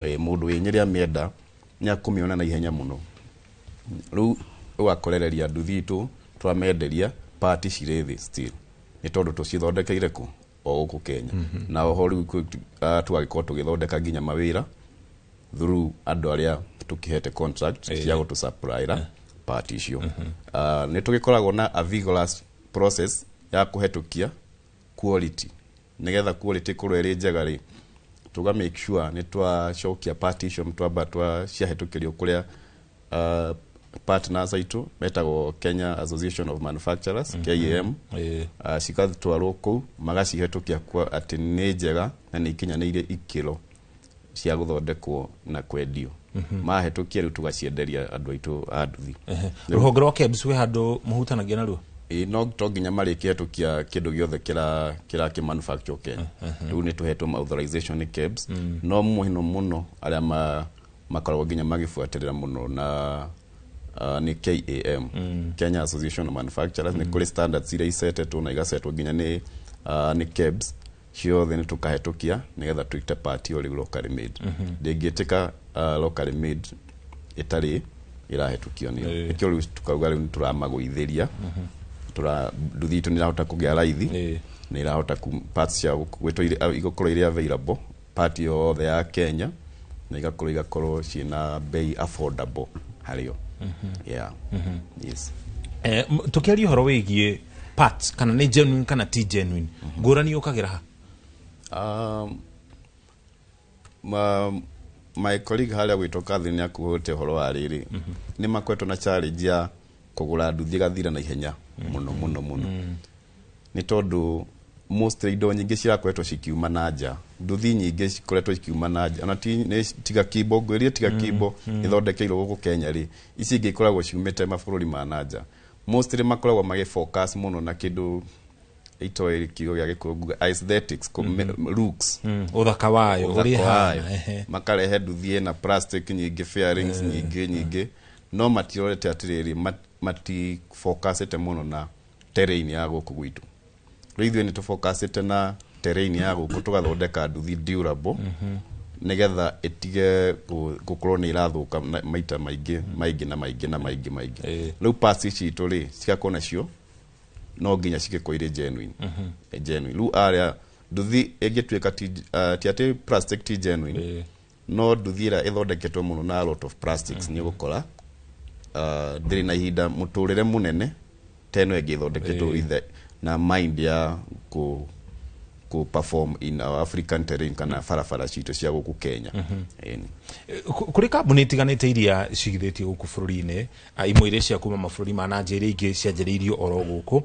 Mũndũ wĩ Nyĩrĩ amĩenda nĩ akũmĩona na ihenya mũno. Rĩu ũgakorereria nduthi itũ twamenderia part cirĩ thĩ still, nĩ tondũ tũcithondekeire kũ o gũkũ Kenya. Na oho rĩu tũgagĩkorwo tũgĩthondeka nginya mawĩra through andũ arĩa tũkĩhete contract cia gũtũsupplyra part icio. Nĩ tũgĩkoragwo na a vigorous process ya kũhetũkia quality, nĩgetha quality ĩkorwo ĩrĩ njega rĩ, tũga make sure nĩ twacokia part icio, twamba twa ciahĩtũkĩrio kũrĩa partners aitũ metagwo Kenya Association of Manufacturers, KAM. Cigatwarwo kũu magacihetũkia kwa atĩ nĩ njega na nĩ ikinyanĩirie ikĩro cia gũthondekwo na kwendio. Mahĩtũkia, rĩu tũgacienderia andũ aitũ a nduthi. Rũhonge rwa KEBS wĩ handũ mũhutanagia naruo? Ĩ, no to nginya marĩkĩhetũkia kĩndũ gĩothe kĩra kĩrakĩ manufacture Kenya. Rĩu nĩ tũhetwo authorization nĩ KEBS, no mũno mũno arĩa makoragwo nginya magĩbuatĩrĩra mũno na nĩ KAM, Kenya Association of Manufacturers. Nĩ kũrĩ standards iria icetetwo na igasetwo nginya nĩ KEBS ciothe, nĩ tũkahetũkia nĩgetha twĩte part ĩyo rĩu locally made. Ndĩngĩtĩka locally made ĩtarĩ ĩrahetũkio nĩyo. Nĩkĩo rĩu tukauga rĩu nĩ tũramagũithĩria tũra nduthi itũ nĩ ĩrahota kũgĩa raithi, nĩ ĩrahota parts cia gwĩtwo igũkorwo irĩ available part yothe ya Kenya na igakorwo ciĩna bei affordable harĩo, yeah, yes. Tũkĩaria ũhoro wĩgiĩ parts, kana nĩ genuine kana ti genuine, ngũrani yũkagĩra ha? My colleague harĩa gwĩtwo Catherine akuhũte ũhoro wa rĩrĩ, nĩ makoretwo na challenge ya kũgũra nduthi ĩgathira na ihenya mũno mũno mũno, nĩ tondũ mostly indo nyingĩ cirakoretwo cikiuma na nja, nduthi nyingĩ cikoretwo cikiuma na nja, ona ti nĩ tiga kimbo, ngwĩrie tiga kimbo ĩthondekeirwo gũkũ Kenya rĩ, ici ingĩ ikoragwo ciumĩte mabũrũri ma na nja. Mostly makoragwo magĩ focus mũno na kĩndũ itoĩ kiugo gĩa Gĩkũyũ nguga aesthetics, looks. Ũthaka wayo. Ũthaka ũrĩa wayo. ĩhana, ehe. Makarehe nduthi ĩna plastic nyingĩ, fairings nyingĩ nyingĩ, no matirorete atĩrĩrĩ, mati focusĩte mũno na terrain ya gũkũ gwitũ. Rĩu ithuĩ nĩ tũfocusĩte na terrain ya gũkũ, tũgathondeka nduthi durable nĩgetha ĩtige gũkorwo nĩ ĩrathũka maita maingĩ maingĩ na maingĩ na maingĩ maingĩ. Rĩu parts ici itũ rĩ, cigakorwo nacio no nginya cigĩkorwo irĩ genuine. Genuine rĩu arĩa nduthi ĩngĩtuĩka ti atĩ plastic ti genuine, no nduthi ĩrĩa ĩthondeketwo mũno na a lot of plastics nĩ ũgũkora ndĩrĩ na ihinda mũtũrĩre mũnene ta ĩno ĩngĩ ĩthondeketwo with na mind ya kũ perform in our African terrain kana barabara citũ cia gũkũ Kenya. Ĩni. Kũrĩ kambuni itiganĩte iria cigithĩtio gũkũ bũrũri-inĩ, imwe iria cia kuma mabũrũri ma na nja, iria ingĩ cianjĩrĩirio oro gũkũ,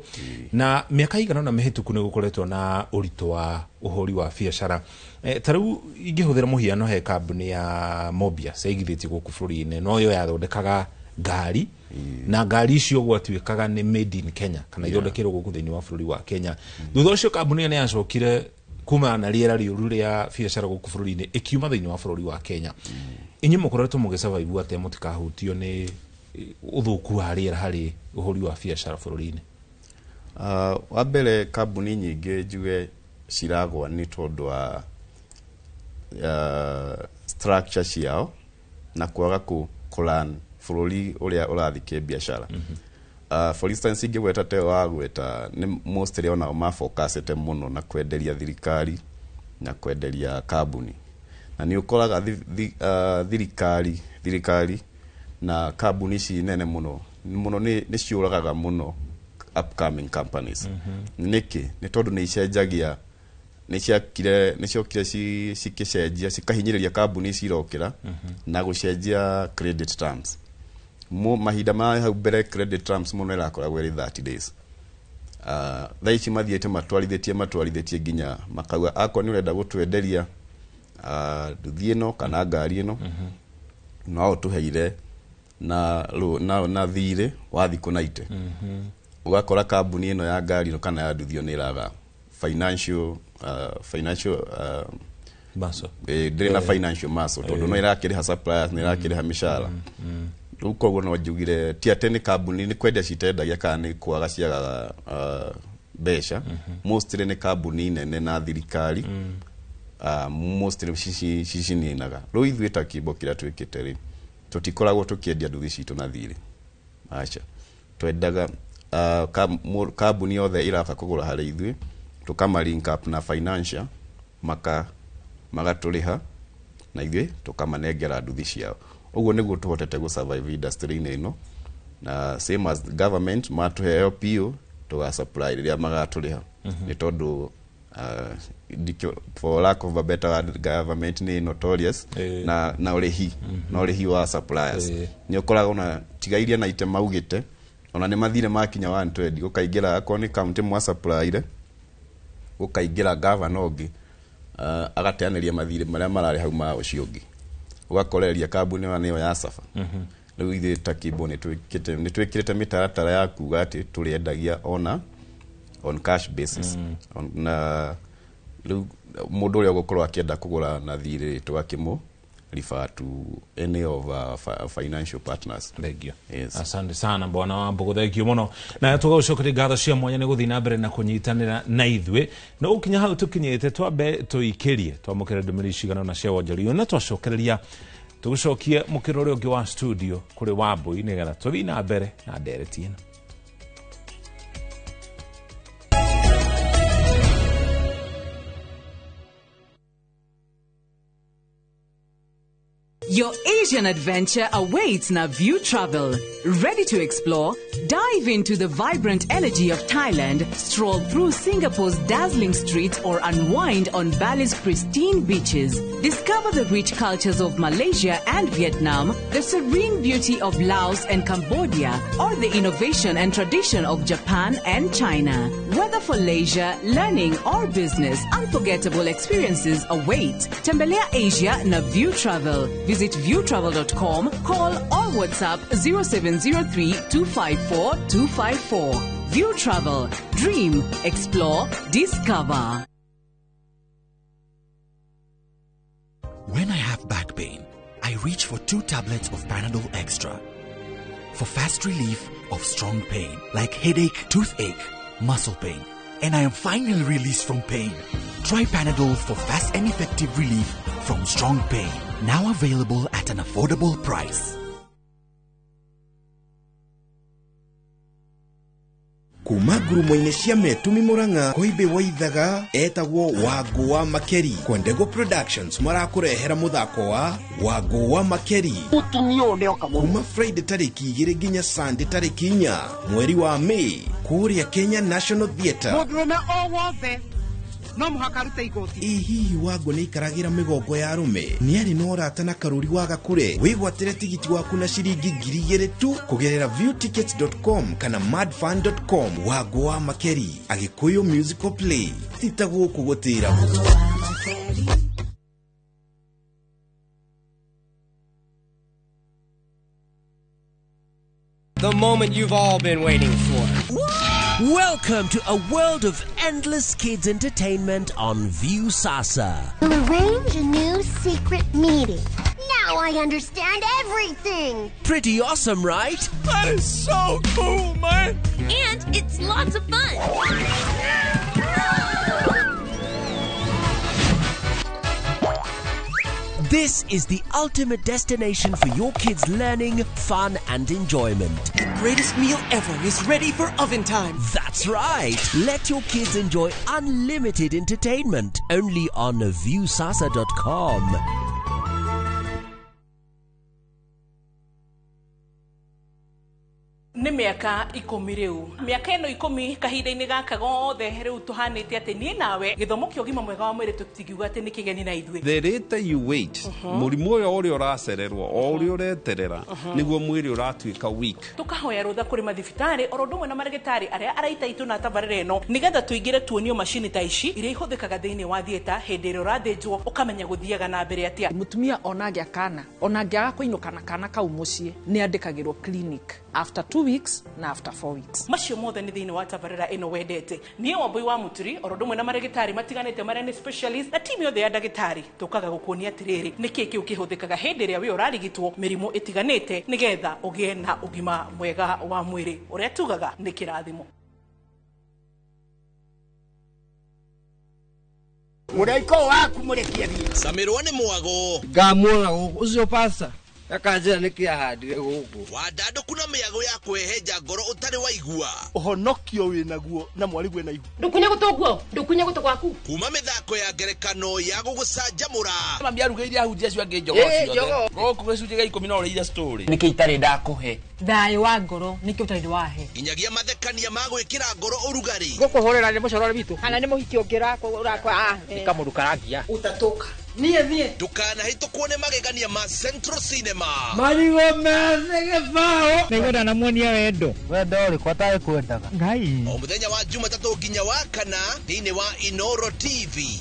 na mĩaka igana ũna mĩhĩtũku nĩ gũkoretwo na ũritũ wa ũhũri wa biacara. Ta rĩu ingĩhũthĩra mũhiano, he kambuni ya Mobius yaigithĩtio gũkũ bũrũri-inĩ, no yo yathondekaga ngari, na ngari icio gwatuĩkaga nĩ made in Kenya kana ithondekerwo gũkũ thĩinĩ wa bũrũri wa Kenya. Thutha ũcio kambuni ĩyo nĩ yacokire kumana na rĩera rĩũru rĩa biacara gũkũ bũrũri-inĩ, ĩkiuma thĩinĩ wa bũrũri wa Kenya. Inyuĩ mũkoretwo mũgĩsurvive atĩa mũtikahutio nĩ ũthũku wa rĩera harĩ ũhũri wa biacara bũrũri-inĩ? Wa mbere, kambuni nyingĩ njuge ciragwa nĩ tondũ wa structure ciao na kwaga kũ run bũrũri ũrĩa ũrathiĩ kĩbiacara. For instance, ingĩgweta ta ĩyo wagweta, nĩ mostly onao mafocusĩte mũno na kwenderia thirikari na kwenderia kambuni, na nĩ ũkoraga thirikari na kambuni ici nene mũno mũno nĩ ciũragaga mũno upcoming companies. Nĩkĩ? Nĩ tondũ nĩ icenjagia, nĩ ciakire, nĩ ciokire cikĩcenjia, cikahinyĩrĩria kambuni ici irokĩra na gũcenjia credit terms. Mahinda ma hau mbere credit terms mũno ĩrakoragwo ĩrĩ 30 days. Thaa ici mathiĩte matwarithĩtie nginya makauga akorwo nĩ ũrenda gũtwenderia nduthi ĩno kana ngari ĩno, no ũtũheire na thirĩ wa thikũ 90. Ũgakora kambuni ĩno ya ngari ĩno kana ya nduthi ĩyo nĩ ĩraga financial Muscle. Ndĩrĩ na financial muscle tondũ no ĩrakĩrĩha suppliers, nĩ ĩrakĩrĩha mĩcara. Rĩu koguo no njugire ti atĩ nĩ kambuni nĩ kwendia citendagia kana nĩ kwaga ciagaga mbeca. Mostly nĩ kambuni nene na thirikari. Mostly cicininaga. Rĩu ithuĩ ta Kimbo kĩrĩa twĩkĩte rĩ, tũtikoragwo tũkĩendia nduthi citũ na thirĩ, aca. Twendaga kambuni yothe ĩraka kũgũra harĩ ithuĩ, tũkama link up na financial, magatũrĩha na ithuĩ tũkamanengera nduthi ciao. Ũguo nĩguo tũhotete gũ survive industry-inĩ ĩno. Na same as government matũhe LPO, tũga supply rĩrĩa magatũrĩha, nĩ tondũ for lack of a better word, government nĩ notorious na ũrĩhi na ũrĩhi wa suppliers. Nĩ ũkoraga ona tiga iria na ite maugĩte, ona nĩ mathire makinya 120, gũkaingĩra akorwo nĩ county mwasupplyire, gũkaingĩra governor ũngĩ, agateanĩria mathirĩ marĩa mararĩ hau ma ũcio ũngĩ, ũgakoreria kambuni ĩyo nĩyo ya suffer. Rĩu ithuĩ ta Kimbo nĩ twĩkĩrĩte mĩtaratara ya kuga atĩ tũrĩendagia ona on cash basis. Na rĩu mũndũ ũrĩa ũgũkorwo akĩenda kũgũra na thirĩ, tũgakĩmũ refer to any of our financial partners. Thank you. Yes. Asante sana, bwana Wambugu, thank you muno. Na tũgagũcokeria ngatho cia mwanya nĩ gũthiĩ na mbere na kũnyitanĩra na ithuĩ. Na ũkinya hau tũkinyĩte, twambe tũikĩrie twamũkĩre ndũmĩrĩri cigana na cia wonjoria, na twacokereria tũgũcokie mũkĩro ũrĩa ũngĩ wa studio kũrĩ Wambui nĩgetha tũthiĩ na mbere na ndereti ĩno. Your Asian adventure awaits na View Travel. Ready to explore? Dive into the vibrant energy of Thailand, stroll through Singapore's dazzling streets, or unwind on Bali's pristine beaches. Discover the rich cultures of Malaysia and Vietnam, the serene beauty of Laos and Cambodia, or the innovation and tradition of Japan and China. Whether for leisure, learning, or business, unforgettable experiences await. Tembelea Asia na View Travel. Visit viewtravel.com, call or WhatsApp 0703 254 254. View Travel. Dream, explore, discover. When I have back pain, I reach for 2 tablets of Panadol Extra. For fast relief of strong pain, like headache, toothache, muscle pain, and I am finally released from pain. Try Panadol for fast and effective relief from strong pain. Now available at an affordable price. Kuma ngurumo-inĩ cia Metumi Murang'a Koimbe Waithaga etagwo Wangũ wa Makeri. Kwendego Productions marakũrehera mũthako wa Wangũ wa Makeri Mũtumia ũyũ nĩoka mũno. Kuma Friday tarĩki 2 nginya Sunday tarĩki 4 mweri wa May kũrĩa Kenya National Theatre. Mũndũrũme o wothe no mũhaka arute igoti. Ĩ hihi Wangũ nĩ aikaragĩra mĩgongo ya arũme? Nĩ arĩ na ũrata na Karũri wa Gakure? Wĩgwatĩre tigiti waku na ciringi 2,000 tu kũgerera viewtickets.com kana madfun.com. Wangũ wa Makeri, Agĩkũyũ musical play, ti ta gũkũ gũtĩragwo. The moment you've all been waiting for. Welcome to a world of endless kids entertainment on Viusasa. We'll arrange a new secret meeting. Now I understand everything. Pretty awesome, right? That is so cool, man. And it's lots of fun. This is the ultimate destination for your kids' learning, fun, and enjoyment. The greatest meal ever is ready for oven time. That's right. Let your kids enjoy unlimited entertainment only on viewsasa.com. Nĩ mĩaka 10 rĩu, mĩaka ĩno 10, kahinda-inĩ gaka gothe rĩu tũhanĩte atĩ niĩ nawe gĩthomo kĩa ũgima mwega wa mwĩrĩ tũtingiuga atĩ nĩ kĩgeni na ithuĩ. The later you wait, mũrimũ ũyũ ũrĩa ũracererwo, o ũrĩa ũreterera, nĩguo mwĩrĩ ũratuĩka weak. Tũkahoya rũtha kũrĩ mathibitarĩ oro ũndũ ũmwe na marĩgĩtarĩ arĩa araita itũ na tabarĩra ĩno, nĩgetha tũingĩre tuonio macini ta ici iria ihũthĩkaga thĩinĩ wa theatre hĩndĩ ĩrĩa ũrathĩnjwo, ũkamenya gũthiaga na mbere atĩa. Mũtumia ona angĩa kana ona angĩaga kũinũka na kana kau mũciĩ, nĩ andĩkagĩrwo clinic after 2 weeks na after 4 weeks. Macio mothe nĩ thĩinĩ wa tabarĩra ĩno wendete. Niĩ Wambui wa Mũturi oro ũndũ ũmwe na marĩgĩtarĩ matiganĩte marĩa nĩ specialist na timu yothe ya ndagĩtarĩ tũkaga gũkuonia atĩrĩrĩ nĩkĩ kĩu kĩhũthĩkaga hĩndĩ ĩrĩa wĩ ũrarigitwo mĩrimũ ĩtiganĩte nĩgetha ũgĩe na ũgima mwega wa mwĩrĩ ũrĩa tugaga nĩ kĩrathimo. Mũraika waku mũrekie thiĩ. Camirwo nĩ mwago. Ngamuona gũkũ ũcio pasta akanjĩra nĩkĩ ahandire gũkũ. Wandandũku na mĩago ya kwĩhenja ngoro ũtarĩ waigua. Ũhonokio wĩnaguo na mwarĩguo na ihu. Ndũkunye gũtũ guo, ndũkunye gũtũ gwaku. Kuma mĩthako ya ngerekano ya gũgũcanjamũra. Mami arugĩire ahunjia acio angĩ njogoo ciothe. Gũkũ gĩcunjĩ gĩa 10 no ũrĩire story. Nĩkĩ itarĩ ndakũhe? Thayũ wa ngoro nĩkĩ ũtarĩ wahe. Nginyagia mathekania ma gwĩkĩra ngoro ũrugarĩ. Gũkũhũrĩra nĩ mũcorore witũ. Kana nĩ mũhiki ũngĩ ũrakwa. Nĩ kamũndũ karangia. Ũtatũka. Niĩ thiĩ. Ndũkanahĩtũkwo nĩ magegania ma Central Cinema. Marigũ methĩ gĩbaũ. Nĩngwenda namuonia wendo. Wendo ũrĩkũ atarĩ kwendaga? Ngai. O mũthenya wa Jumatatũ nginya wa kana thĩinĩ wa Inoro TV.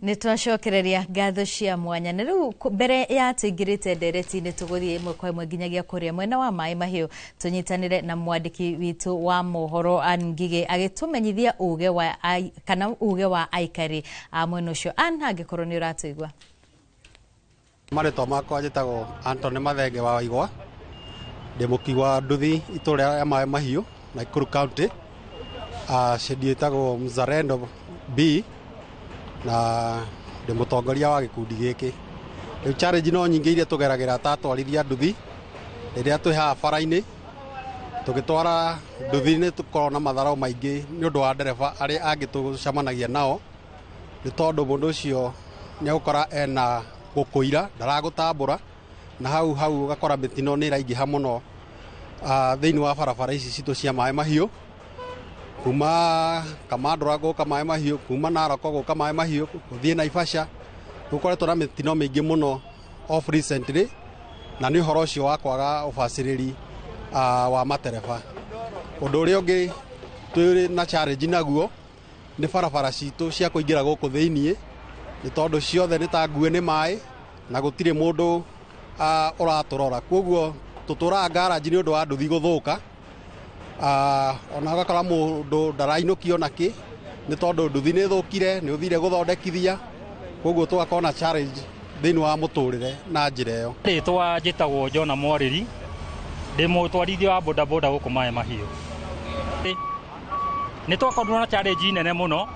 Nä twacokereria ngatho cia mwanya na rĩu mbere ya tũingĩrĩte ndereti-inĩ tũgũthiĩ ĩmwe kwa ĩmwe nginyagia kũrĩa mwena wa maĩ mahiũ tũnyitanĩre na mwandĩki witũ wa mohoro Ann Ngigĩ agĩtũmenyithia uge wa kana uge wa aikari a mwena ũcio. Ann, angĩkorwo nĩ ũratũigua. Marĩtwa makwa njĩtagwo Anthony Mathenge wa Waigwa, ndĩ mũkui wa nduthi itũra rĩa Maĩ Mahiũ, Nakuru County. Cendi ĩtagwo Mzalendo B na ndĩ mũtongoria wa gĩkundi gĩkĩ. Rĩu challenge no nyingĩ iria tũgeragĩra ta atwarithia nduthi rĩrĩa twĩ haha bara-inĩ tũgĩtwara nduthi nĩ tũkoragwo na matharau maingĩ nĩ ũndũ wa ndereba arĩa angĩ tũcemanagia nao, nĩ tondũ mũndũ ũcio nĩ egũkora ena gũkũira ndaragũtambũra, na hau hau ũgakora mĩtino nĩ ĩraingĩha mũno thĩinĩ wa barabara ici citũ cia Maĩ Mahiũ, kuma Kamandũra gũka Maĩ Mahiũ, kuma Narok gũka Maĩ Mahiũ, gũthiĩ Naivasha, gũkoretwo na mĩtino mĩingĩ mũno of recently, na nĩ ũhoro ũcio wa kwaga ũbacĩrĩri wa matereba. Ũndũ ũrĩa ũngĩ twĩ na challenge naguo nĩ barabara citũ cia kũingĩra gũkũ thĩiniĩ, nĩ tondũ ciothe nĩ ta ngue nĩ maĩ na gũtirĩ mũndũ ũratũrora, koguo tũtũraga garage nĩ ũndũ wa nduthi gũthũka. Ona ũgakora mũndũ ndarainũkio nakĩ nĩ tondũ nduthi nĩ ĩthũkire, nĩ ũthire gũthondekithia, koguo tũgakorwo na challenge thĩinĩ wa mũtũrĩre na njĩra ĩyo. Rĩtwa njĩtagwo Jona Mwarĩri, ndĩ mũtwarithia wa bodaboda gũkũ Maĩ Mahiũ. Nĩ twakorirwo na challenge nene mũno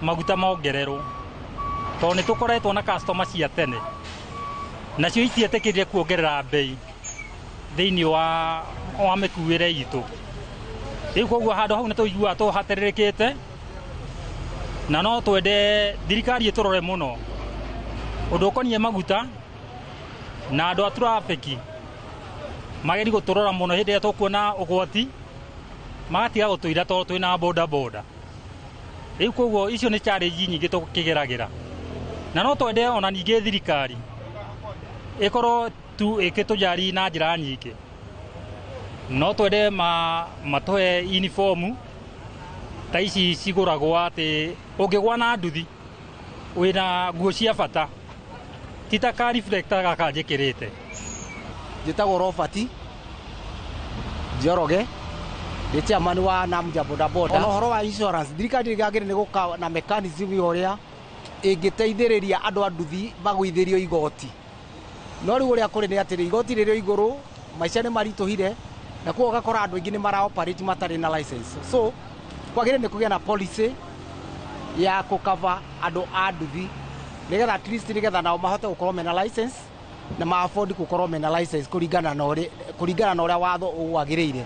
maguta mongererwo, tondũ nĩ tũkoretwo na customer cia tene nacio itietĩkĩrire kuongerera bei thĩinĩ wa mĩkuĩre itũ. Rĩu koguo handũ hau nĩ tũiguaga tũhatĩrĩrĩkĩte, na no twende thirikari ĩtũrore mũno ũndũ ũkoniĩ maguta, na andũ a traffic magerie gũtũrora mũno hĩndĩ ĩrĩa tũkuona ũgwati, magatiga gũtũira tondũ twĩna bodaboda. Rĩu koguo icio nĩ challenge nyingĩ tũkĩgeragĩra, na no twende ona ningĩ thirikari ĩkorwo tu ĩkĩtũjari na njĩra nyingĩ. No twende matũhe uniform ta ici cigũragwo atĩ ũngĩgwa na nduthi wĩna nguo cia bata, ti ta ka reflector gaka njĩkĩrĩte. Njĩtagwo Robert Njoroge, ndĩ chairman wa Namja bodaboda. Ona ũhoro wa insurance, thirikari nĩ nĩ gũka na mechanism ya ũrĩa ĩngĩteithĩrĩria andũ a nduthi magũithĩrio igoti. No rĩu ũrĩa kũrĩ nĩ atĩrĩ, igoti rĩrĩ igũrũ, maica nĩ maritũhire, na koguo ũgakora andũ aingĩ nĩ mara operate matarĩ na license. So kwagĩrĩire nĩ kũgĩa na policy ya kũkava andũ a nduthi nĩgetha at least nĩgetha nao mahote gũkorwo mena license na ma afford gũkorwo mena license kũringana na ũrĩa watho wagĩrĩire.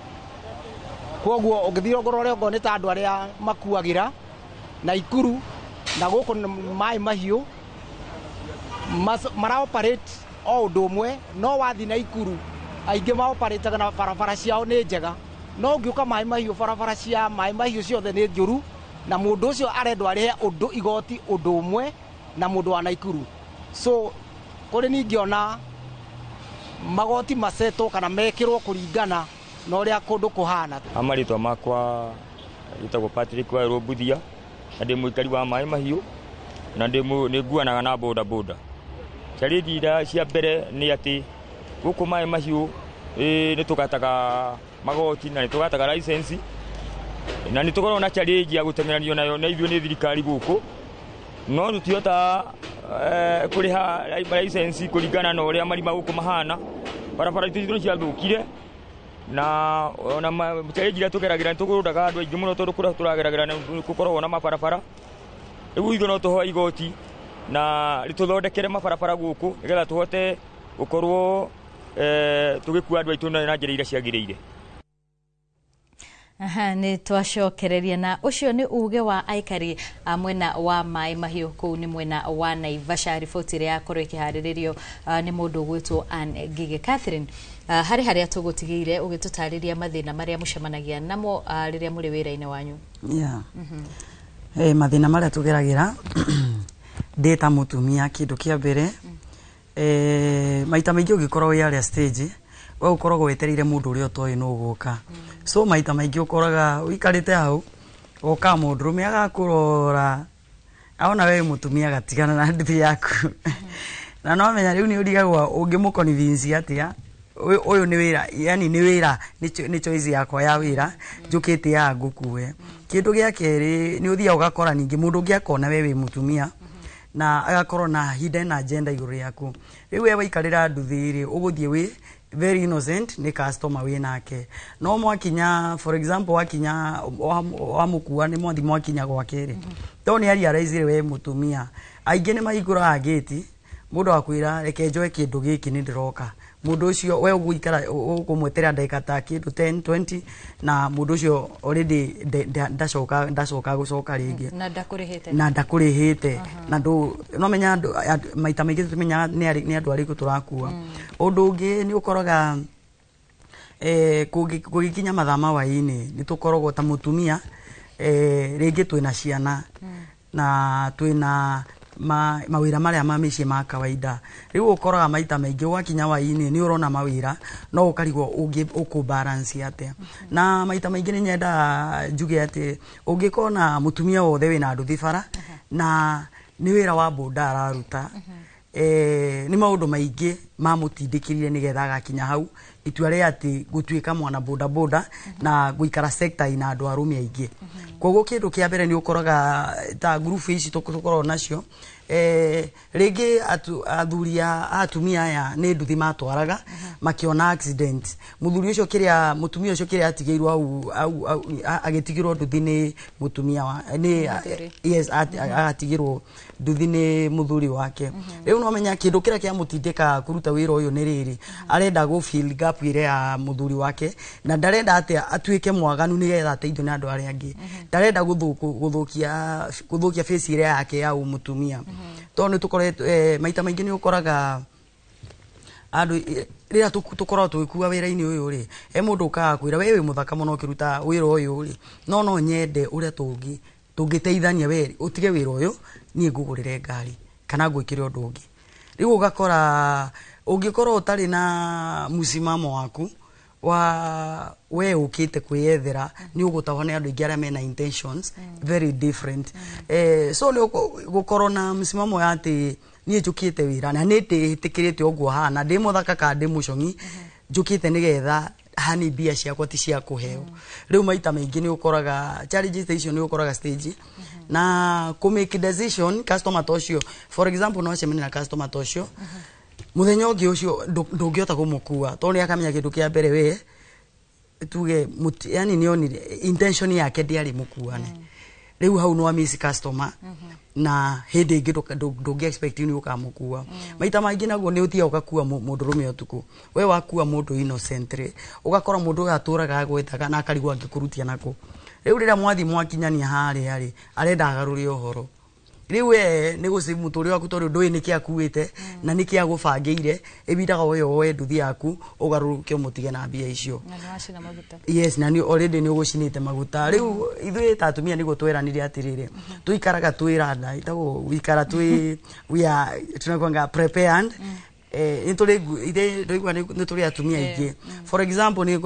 Koguo ũngĩthiĩ ũrore okorwo nĩ ta andũ arĩa makuagĩra Naikuru na gũkũ Maĩ Mahiũ mara operate o ũndũ ũmwe, no wathiĩ Naikuru aingĩ ma operate na barabara ciao nĩ njega, no ũngĩũka Maĩ Mahiũ barabara cia Maĩ Mahiũ ciothe nĩ njũru, na mũndũ ũcio arendwo arĩhe ũndũ igoti ũndũ ũmwe na mũndũ wa Naikuru. So kũrĩ ningĩona magoti macetwo kana mekĩrwo kũringana na ũrĩa kũndũ kũhana. Marĩtwa makwa njĩtagwo Patrick Wairũ Mbuthia, na ndĩ mũikari wa Maĩ Mahiũ, na nĩ nguanaga na bodaboda. Challenge iria cia mbere nĩ atĩ gũkũ Maĩ Mahiũ nĩ tũgataga magoti na nĩ tũgataga license, na nĩ tũkoragwo na challenge ya gũteng'eranio nayo na ithuĩ nĩ thirikari gũkũ, no tũtihotaga kũrĩha license kũringana na ũrĩa marima gũkũ mahana. Barabara itũ nĩ ciathũkire Na ona challenge iria tũgeragĩra nĩ tũgũrũraga andũ aingĩ mũno tondũ kũrĩa tũrageragĩra nĩ gũkoragwo na mabarabara. Rĩu ithuĩ no tũhoe igoti na rĩtũthondekere mabarabara gũkũ nĩgetha tũhote gũkorwo tũgĩkua andũ aitũ na njĩra iria ciagĩrĩire. Aha, nĩ twacokereria na ũcio nĩ uge wa aikari a mwena wa Maĩ Mahiũ kũu nĩ mwena wa Naivasha. Riboti ĩrĩa yakorwo ĩkĩharĩrĩrio nĩ mũndũ ũgwĩtwo Ann Ngige. Catherine, harĩ harĩa tũgũtigĩire ũgĩtũtarĩria mathĩna marĩa mũcemanagia namo rĩrĩa mũrĩ wĩra-inĩ wanyu. Yeah. Mathĩna marĩa tũgeragĩra ndĩ ta mũtumia, kĩndũ kĩa mbere, maita maingĩ ũngĩkorwo wĩ harĩa stage, we ũkoragwo wetereire mũndũ ũrĩa ũtoĩ nũ ũgũka. So maita maingĩ ũkoraga ũikarĩte hau, goka mũndũrũme agakũrora, aona we wĩ mũtumia agatigana na nduthi yaku. Na no menya rĩu nĩ ũrigagwo ũngĩmũ-convince atĩa ũyũ nĩ wĩra, yani nĩ wĩra, nĩ choice yakwa ya wĩra, njũkĩte ya ngũkue. Kĩndũ gĩa kerĩ nĩ ũthiaga ũgakora ningĩ mũndũ ũngĩ akona we wĩ mũtumia na agakorwo na hidden agenda igũrũ rĩaku. Rĩu we waikarĩra nduthi rĩ, ũgũthiĩ wĩ very innocent, nĩ customer wĩ nake. No mwakinya, for example, wakinya wamũkua nĩ mwathi mwakinya gwake rĩ, to nĩ arealize we mũtumia. Aingĩ nĩ mahingũraga gate, mũndũ akwĩra reke njoe kĩndũ gĩkĩ nĩ ndĩroka. Mũndũ ũcio we ũgũikara ũkũmweterera ndagĩka ta kĩndũ 10 20 na mũndũ ũcio already ndacoka gũcoka rĩngĩ. Na ndakũrĩhĩte. Na ndakũrĩhĩte. Na ndũ no menya andũ maita maingĩ tũmenyaga nĩ andũ arĩkũ tũrakua. Ũndũ ũngĩ nĩ ũkoraga kũgĩkinya mathaa ma hwaĩ-inĩ nĩ tũkoragwo ta mũtumia, rĩngĩ twĩna ciana na twĩna mawĩra marĩa ma mĩciĩ ma kawaida. Rĩu ũkoraga maita maingĩ ũgakinya hwaĩ-inĩ nĩ ũrona mawĩra no ũkarigwo ũkũ balance atĩa. Na maita maingĩ nĩ nyendaga njuge atĩ ũngĩkorwo na mũtumia wothe wĩna nduthi bara na nĩ wĩra wa boda araruta, nĩ maũndũ maingĩ mamũtindĩkĩrire nĩgetha agakinya hau itua rĩa atĩ gũtuĩka mwana boda boda na gũikara sector ina andũ arũme aingĩ. Koguo kĩndũ kĩa mbere nĩ ũkoraga ta group ici tũkoragwo nacio, rĩngĩ athuri a atumia aya nĩ nduthi matwaraga makĩona accident. Mũthuri ũcio kĩrĩa mũtumia ũcio kĩrĩa atigĩirwo hau agĩtigĩrwo nduthi nĩ mũtumia wa nĩ yes, agatigĩrwo nduthi nĩ mũthuri wake. Rĩu no menya kĩndũ kĩrĩa kĩamũtindĩka kũruta wĩra ũyũ nĩ rĩrĩ, arenda gũ fill gap ĩrĩa ya mũthuri wake na ndarenda atĩ atuĩke mwaganu nĩgetha ateithio nĩ andũ arĩa angĩ. Ndarenda gũthũkia face ĩrĩa yake ya ũmũtumia. Tondũ nĩ tũkoretwo maita maingĩ nĩ ũkoraga andũ rĩrĩa tũkoragwo tũgĩkua wĩra-inĩ ũyũ rĩ, he mũndũ ũkaga kwĩra we wĩ mũthaka mũno ũkĩruta wĩra ũyũ rĩ, no nyende ũrĩa tũngĩteithania we ũtige wĩra ũyũ niĩ ngũgũrĩre ngari kana ngwĩkĩre ũndũ ũngĩ. Rĩu ũgakora ũngĩkorwo ũtarĩ na mũsimamo waku wa we ũkĩte kwĩyethera nĩ ũgũtahwo nĩ andũ aingĩ arĩa mena intentions very different. So nĩ gũkorwo na msimamo ya atĩ niĩ njũkĩte wĩra na nĩ ndĩtĩkĩrĩte ũguo hana, ndĩ mũthaka kana ndĩ mũcong'i, njũkĩte nĩgetha hani mbia ciakwa ti cia kũheo. Rĩu maita maingĩ nĩ ũkoraga challenges icio nĩ ũkoraga stage na kũ make decision customer ta ũcio, for example, no acemanie na customer ta ũcio mũthenya ũngĩ ũcio ndũngĩhota kũmũkua tondũ nĩ akamenya kĩndũ kĩa mbere we tuge yani nĩ onire intention yake ndĩarĩ mũkuane. Rĩu hau no miss customer na hĩndĩ ĩngĩ ndũngĩ expect nĩ ũkamũkua. Maita maingĩ naguo nĩ ũthiaga ũgakua mũndũrũme ũtukũ, we wakua mũndũ innocent rĩ, ũgakora mũndũ ũyũ atũraga agwethaga na akarigwo angĩkũrutia nakũ. Rĩu rĩrĩa mwathiĩ mwakinyania harĩa rĩ, arenda agarũre ũhoro. Rĩu we nĩ gũcĩ mũtũrĩre waku tondũ ndũĩ nĩkĩ akuĩte na nĩkĩ agũbangĩire, ĩbindaga we woe nduthi yaku ũgarũrũke ũmũtige na mbia icio. Na nĩ wacina maguta. Yes, na nĩ already nĩ ũgũcinĩte maguta. Rĩu ithuĩ ta atumia nĩguo tweranire atĩrĩrĩ, tũikaraga twĩranda, ĩtagwo gũikara twĩ we are tunakuanga prepared. Nĩ tũrĩ ithe ndũigua nĩ tũrĩ atumia aingĩ. For example, nĩ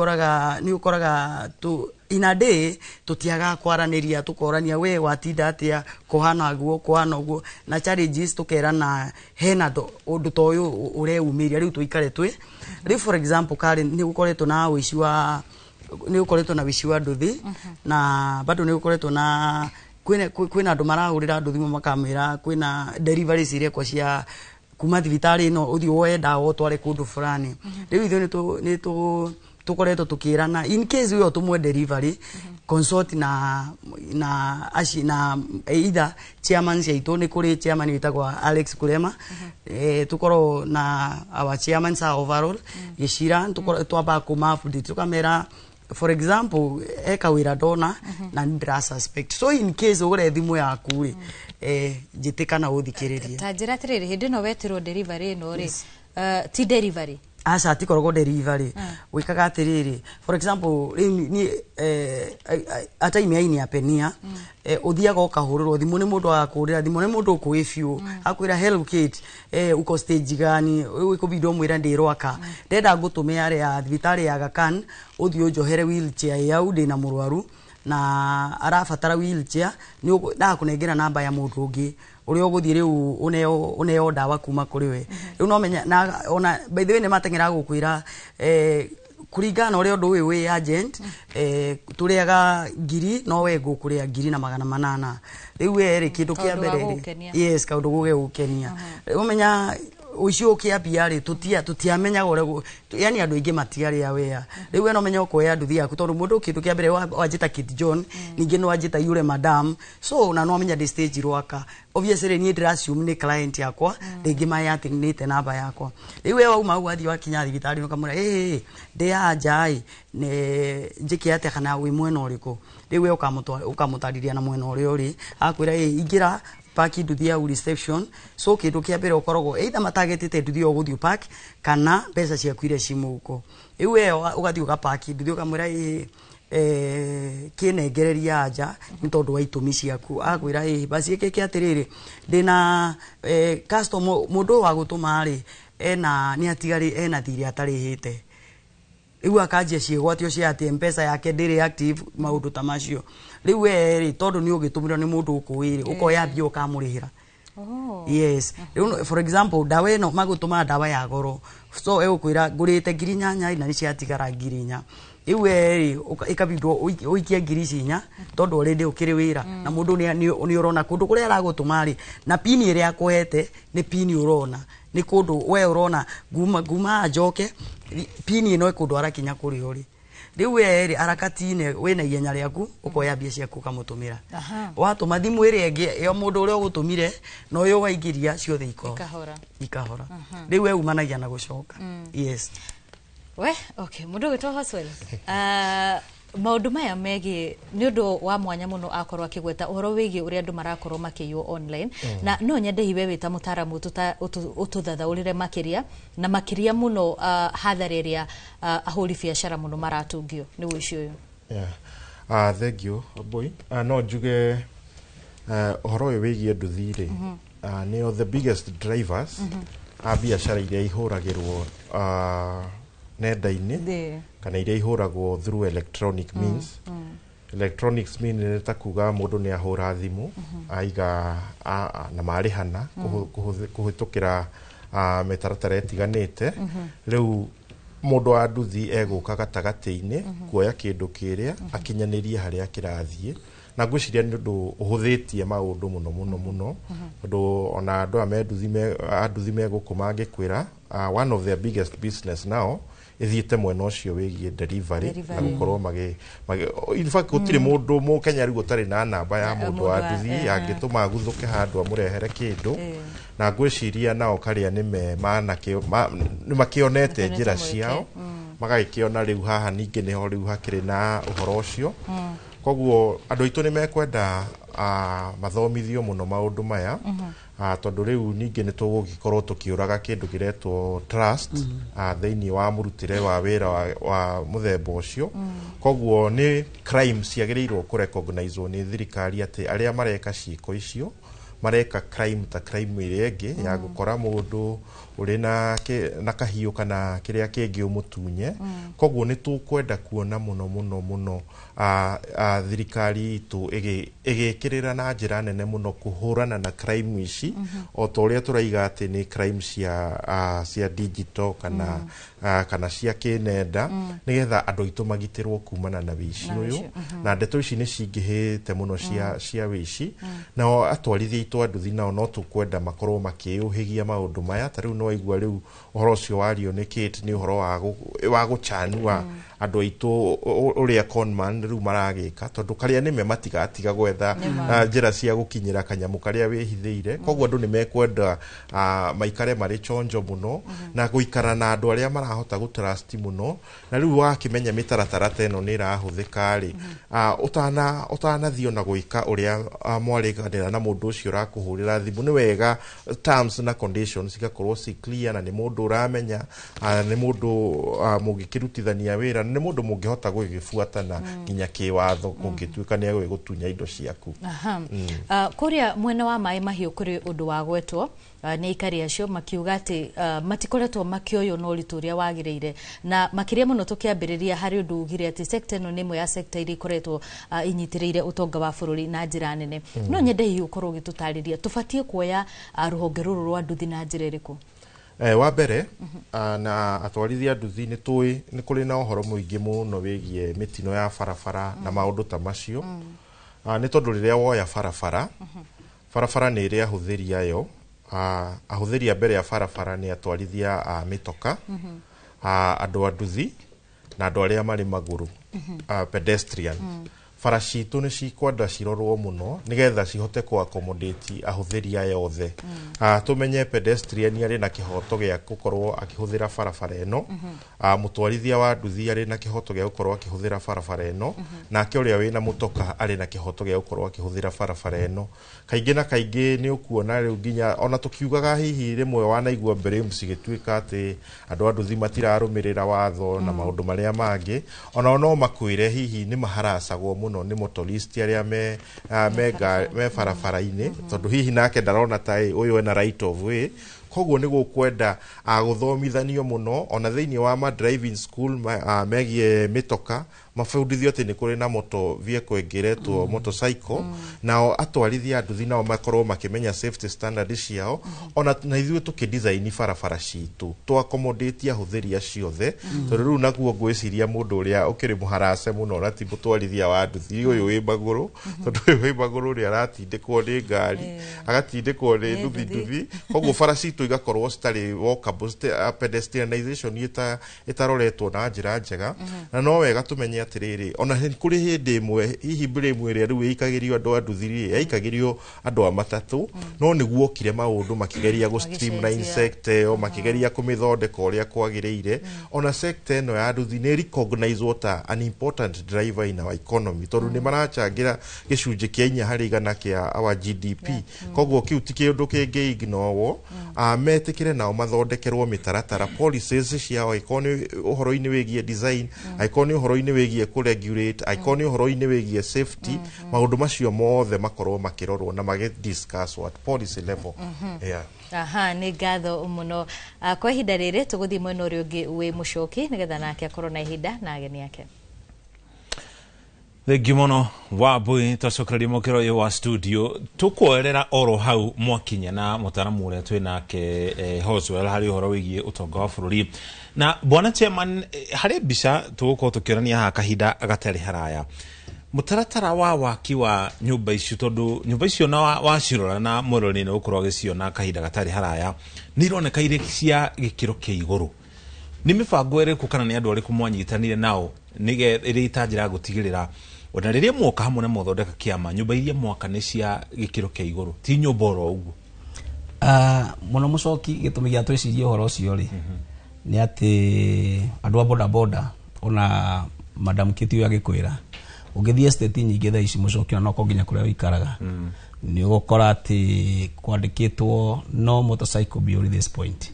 ũkoraga tu in a day tutiaga kwaranĩria, tũkorania we watinda atĩa, kũhana guo kũhana ũguo, na challenges tũkerana hena ũndũ ta ũyũ ũreumĩria rĩu tũikare twĩ. Rĩu for example, Karen, nĩ gũkoretwo na ũici wa nĩ gũkoretwo na ũici wa nduthi na bado nĩ gũkoretwo na kwĩna andũ marahũrĩra andũ thimũ makamwĩra kwĩna deliveries irekwo cia kuma thibitarĩ ĩno ũthiĩ woe ndawa ũtware kũndũ fulani. Rĩu ithuĩ nĩ Tukoretwo tukirana in case we utumwe delivery, consult na aci na either chairman ciaitũ. Nĩ kũrĩ chairman wĩtagwo Alex Kurema, tukorwo na our chairman sa overall gĩcira twamba kũma update, tukamera, for example, eka wĩra ndona na nĩ ndĩra suspect, so in case ũgũre thimũ yaku rĩ, njĩtĩka na ũthikĩrĩrie. Ta njĩra atĩrĩrĩ, hĩndĩ ĩno wetirwo delivery ĩno rĩ, ti delivery? Aca, tikoragwo delivery. Wikaga atiriri, for example, riu ni ataimi aini apenia, uthiaga ukahururwo thimu ni mundu agakurira thimu ni mundu ukuwi biu, akwira, "Hello Kate, uko stage gani?" Ikubinda umwira, "Ndi Rwaka, ndenda ngutume aria thibitari ya Aga Khan, uthii unjohere wheelchair yau, ndina murwaru na arabatara wheelchair." Ni ndakũnengera namba ya mũndũ ũngĩ ũrĩa ũgũthiĩ rĩu ũneo ndawa kuma kũrĩ we. Rĩu no menya na ona by the way nĩ mateng'eraga gũkwĩra, kũringana na ũrĩa ũndũ ũyũ wĩ agent, tũrĩaga 1,000, no we ngũkũrĩa 1,800. Rĩu we rĩ, kĩndũ kĩa Kaũndũ ga mbere rĩ, gũgũkenia. Yes, kaũndũ gũge gũkenia. Ũmenya ũici ũkĩambia rĩ, tũtiamenyaga ũrĩa yani andũ aingĩ matiarĩ aware. Rĩu we no menya ũkoya nduthi yaku, tondũ mũndũ kĩndũ kĩa mbere wanjĩta Kate John, ningĩ nĩ wanjĩta yule madam, so na no amenya ndĩ stage Rwaka. Obviously niĩ ndĩra assume nĩ client yakwa, rĩngĩ mayatinĩte namba yakwa. Rĩu we wauma hau, wathiĩ wakinya thibitarĩ, ũkamwĩra, "Ĩ ndĩ anja ĩ, nĩ njĩke atĩa kana wĩ mwena ũrĩkũ?" Rĩu we ũkamũtarĩria na mwena ũrĩa ũrĩ, akwĩra, "Ĩ ingĩra park nduthi yau reception." So kĩndũ kĩa mbere ũkoragwo either matagetĩte nduthi ĩyo ũgũthiĩ park kana mbeca ciaku iria ci mũhuko. Rĩu we ũgathiĩ ũgapaki nduthi, ũkamwĩra, "Ĩ kĩnengereria anja nĩ tondũ wa itũmi ciaku." Akwĩra, "Ĩ basi ĩkĩke atĩrĩrĩ, ndĩna customer, mũndũ ũyũ wa gũtũma rĩ, ena nĩ atigarĩ ena thirĩ atarĩhĩte." Rĩu akanjia ciĩgwatio cia atĩ Mpesa yake ndĩrĩ active, maũndũ ta macio. Rĩu we rĩ, tondũ nĩ ũgĩtũmĩrwo nĩ mũndũ ũkũĩ rĩ, ũkoya mbia ũkamũrĩhĩra. Yes, rĩu for example, ndawa ĩno magũtũma ndawa ya goro, so egũkwĩra, "Ngũrĩte 8,000 na nĩ ciatigara 4,000." Rĩu we rĩ, ĩkabindwo ũikie ngiri ici inya, tondũ already ũkĩrĩ wĩra na mũndũ nĩ ũrona kũndũ kũrĩa aragũtũma rĩ, na pini ĩrĩa akũhete nĩ pini ũrona nĩ kũndũ we ũrona nguma njoke pini ĩno ĩkũndwara kinya kũrĩa ũrĩ. Rĩu we rĩ, arakatine wĩna ihenya rĩaku, ũkoya mbia ciaku ũkamũtũmĩra. Watũma, thimũ ĩrĩa ĩngĩ ĩyo mũndũ ũrĩa ũgũtũmire na ũyũ waingĩria ciothe Ikahora. Ikahora. Rĩu we umanagia na gũcoka, yes. We okay, mũndũ ũgwĩtwo Hoswell, maũndũ maya megiĩ nĩ ũndũ wa mwanya mũno akorwo akĩgweta ũhoro wĩgiĩ ũrĩa andũ marakorwo makĩiywo online. Na no nyende hiwe wĩ ta mũtaaramu ũtũthathaũrĩre makĩria na makĩria mũno, hathara ĩrĩa ahũri biacara mũno maratungio nĩ ũici ũyũ. Yeah. Thank you, boy. No njuge ũhoro ũyũ wĩgiĩ nduthi rĩ, nĩo the biggest drivers a biacara iria ihũragĩrwo nenda-inĩ kana iria ihũragwo through electronic means. Electronics mean nĩ ta kuga mũndũ nĩ ahũra thimũ, aiga na marĩhana kũhĩtũkĩra mĩtaratara ĩtiganĩte. Rĩu mũndũ wa nduthi egũka gatagatĩ-inĩ kuoya kĩndũ kĩrĩa akinyanĩrie harĩa kĩrathiĩ, na ngwĩciria nĩ ũndũ ũhũthĩtie maũndũ mũno mũno mũno, tondũ ona andũ aya me nduthi a nduthi me gũkũ mangĩkwĩra, one of their biggest business now ĩthiĩte mwena ũcio wĩgiĩ delivery na Delivery. gũkorwo magĩ in fact gũtirĩ mũndũ mũkenya rĩu ũtarĩ na namba ya mũndũ mũndũ wa nduthi angĩtũma aguthũke handũ amũrehere kĩndũ. Na ngwĩciria nao karĩa nĩme nĩ makĩonete Makĩonete njĩra mweke. ciao, magagĩkĩona rĩu haha ningĩ nĩho rĩu hakĩrĩ na ũhoro ũcio. Koguo andũ aitũ nĩ mekwenda mathomithio mũno maũndũ maya, tondũ rĩu ningĩ nĩ tũgũgĩkorwo tũkĩũraga kĩndũ kĩretwo trust thĩinĩ wa mũrutĩre wa wĩra wa mũthemba ũcio. Koguo nĩ crime ciagĩrĩirwo kũrecognizwo nĩ thirikari atĩ arĩa mareka ciĩko icio mareka crime ta crime ĩrĩa ĩngĩ ya gũkora mũndũ ũrĩ na kahiũ kana kĩrĩa kĩngĩ ũmũtunye. Koguo nĩ tũkwenda kuona mũno mũno mũno thirikari itũ ĩgĩkĩrĩra na njĩra nene mũno kũhũrana na crime ici, o ta ũrĩa tũraiga atĩ nĩ crime cia digital kana cia kĩnenda, nĩgetha andũ aitũ magitĩrwo kumana na wĩici Na ũyũ. wĩici, Na ndeto ici nĩ cingĩhĩte mũno cia wĩici. Nao atwarithia aitũ a nduthi nao no tũkwenda makorwo makĩũhĩgia maũndũ maya. Ta rĩu no waigua rĩu ũhoro ũcio wario nĩ Kate, nĩ ũhoro wa gũchanua andũ aitũ ũrĩa conman rĩu maragĩka, tondũ karĩa nĩme matigatiga gwetha njĩra cia gũkinyĩra kanyamũ karĩa wĩhithĩire. Koguo andũ nĩ mekwenda maikare marĩ chonjo mũno na gũikara na andũ arĩa marahota gũtrust mũno. Na rĩu wakĩmenya mĩtaratara ta ĩno nĩ ĩrahũthĩka rĩ, ũtanathiĩ ona gwĩka ũrĩa mwarĩkanĩra na mũndũ ũcio ũrakũhũrĩra thimũ, nĩ wega terms na conditions igakorwo ci clear, na nĩ mũndũ ũramenya, nĩ mũndũ mũngĩkĩrutithania wĩra, nĩ mũndũ mũngĩhota gũgĩbuatana nginya kĩwatho kũngĩtuĩka nĩ egũgĩgũtunya indo ciaku. Kũrĩa mwena wa Maĩ Mahiũ kũrĩ ũndũ wa gwetwo nĩ aikari acio makiuga atĩ matikoretwo makĩoywo na ũritũ ũrĩa wagĩrĩire, na makĩria mũno tũkĩambĩrĩria harĩ ũndũ ugire atĩ sector ĩno nĩ ĩmwe ya sector iria ikoretwo inyitĩrĩire ũtonga wa bũrũri na njĩra nene. No nyende hihi ũkorwo ũgĩtũtarĩria tũbatiĩ kuoya rũhonge rũrũ rwa nduthi na njĩra ĩrĩkũ? Wa mbere, na atwarithia nduthi nĩ tũĩ nĩ kũrĩ na ũhoro mũingĩ mũno wĩgiĩ mĩtino ya barabara na maũndũ ta macio. Nĩ tondũ rĩrĩa woya barabara, barabara nĩ ĩrĩ ahũthĩri ayo. Ahũthĩri a mbere ya barabara nĩ atwarithia a mĩtoka, andũ a nduthi na andũ arĩa marĩ magũrũ, pedestrian. Bara citũ nĩ cikwenda cirorwo mũno nĩgetha cihote kũ accommodate ahũthĩri aya othe. Tũmenye pedestrian arĩ na kĩhoto gĩa gũkorwo akĩhũthĩra barabara ĩno, mũtwarithia wa nduthi arĩ na kĩhoto gĩa gũkorwo akĩhũthĩra barabara ĩno, nake ũrĩa wĩna mũtoka arĩ na kĩhoto gĩa gũkorwo akĩhũthĩra barabara ĩno. Kaingĩ na kaingĩ nĩ ũkuona rĩu nginya ona tũkiugaga hihi rĩmwe wanaigua blame cigĩtuĩka atĩ andũ a nduthi matirarũmĩrĩra watho na maũndũ marĩa mangĩ, onao no makwĩre hihi nĩ maharacagwo mũno nĩ motorist arĩa me barabara-inĩ, tondũ hihi nake ndarona ta ũyũ ena right of way. Koguo nĩ gũkwenda gũthomithanio mũno ona thĩinĩ wa ma driving school megiĩ mĩtoka, mabundithio atĩ nĩ kũrĩ na motor vehicle ĩngĩ ĩretwo motorcycle, nao atwarithia a nduthi nao makorwo makĩmenya safety standard ciao. Ona na ithuĩ tũkĩdesign barabara citũ tũ accommodate ahũthĩri acio othe, tondũ rĩu naguo ngwĩciria mũndũ ũrĩa ũkĩrĩ mũharace mũno na ti mũtwarithia wa nduthi ũyũ wĩ magũrũ, tondũ ũyũ wĩ magũrũ ũrĩa aratindĩkwo nĩ ngari, agatindĩkwo nĩ nduthi. Koguo bara citũ igakorwo citarĩ walkable, pedestrianization ĩtaroretwo na njĩra njega. Na no wega tũmenye atĩrĩrĩ, ona kũrĩ hĩndĩ ĩmwe hihi blame ĩrĩa rĩu ĩikagĩrio andũ a nduthi rĩ, yaikagĩrio andũ a matatũ, no nĩguo okire maũndũ makĩgeria gũ streamline sector ĩyo, makĩgeria kũmĩthondeka ũrĩa kwagĩrĩire. Ona sector ĩno ya nduthi nĩ recognizwo ta an important driver in our economy, tondũ nĩ maracangĩra gĩcunjĩ kĩa 4 harĩ igana kĩa our GDP. Koguo kĩu ti kĩũndũ kĩngĩ ignorwo. Metĩkĩre nao mathondekerwo mĩtaratara policies ciao, angĩkorwo nĩ ũhoro-inĩ wĩgiĩ design, angĩkorwo nĩ ũhoro-inĩ wĩgiĩ kũ-regulate, angĩkorwo nĩ ũhoro-inĩ wĩgiĩ safety, maũndũ macio mothe makorwo makĩrorwo na magĩ-discuss at policy level. Yeah. Aha, nĩ ngatho mũno. Kwa ihinda rĩrĩ tũgũthiĩ mwena ũrĩa ũngĩ wĩ Mũcoki nĩgetha nake akorwo na ihinda na ageni ake. Thengiũ mũno Wambui, twacokereria mũkĩro ũyũ wa studio tũkuoerera oro hau mwakinya na mũtaaramu ũrĩa twĩ nake Hoswell harĩ ũhoro wĩgiĩ ũtonga wa bũrũri. Na bwana chairman, harĩ mbica tũgũkorwo tũkĩonania haha kahinda gatarĩ haraya, mũtaratara wa waki wa nyũmba icio, tondũ nyũmba icio na wacirora na mwĩrori nĩ ũgũkorwo agĩciona kahinda gatarĩ haraya, nĩ ironeka irĩ cia gĩkĩro kĩa igũrũ. Nĩ mĩbango ĩrĩkũ kana nĩ andũ arĩkũ mwanyitanire nao ĩrĩ ta njĩra ya gũtigĩrĩra ona rĩrĩa mwoka hamwe na mwathondeka kĩama, nyũmba iria mwaka nĩ cia gĩkĩro kĩa igũrũ, ti nyũmba oro ũguo? Mũno Mũcoki, gĩtũmi gĩa twĩcirie ũhoro ũcio rĩ, nĩ atĩ andũ a boda boda ona Madam Kiti ũyũ agĩkwĩra, ũngĩthiĩ estate nyingĩ thaa ici Mũcoki, ona no nginya kũrĩa ũikaraga, nĩ ũgũkora atĩ kwandĩkĩtwo no motorcycle beyond this point.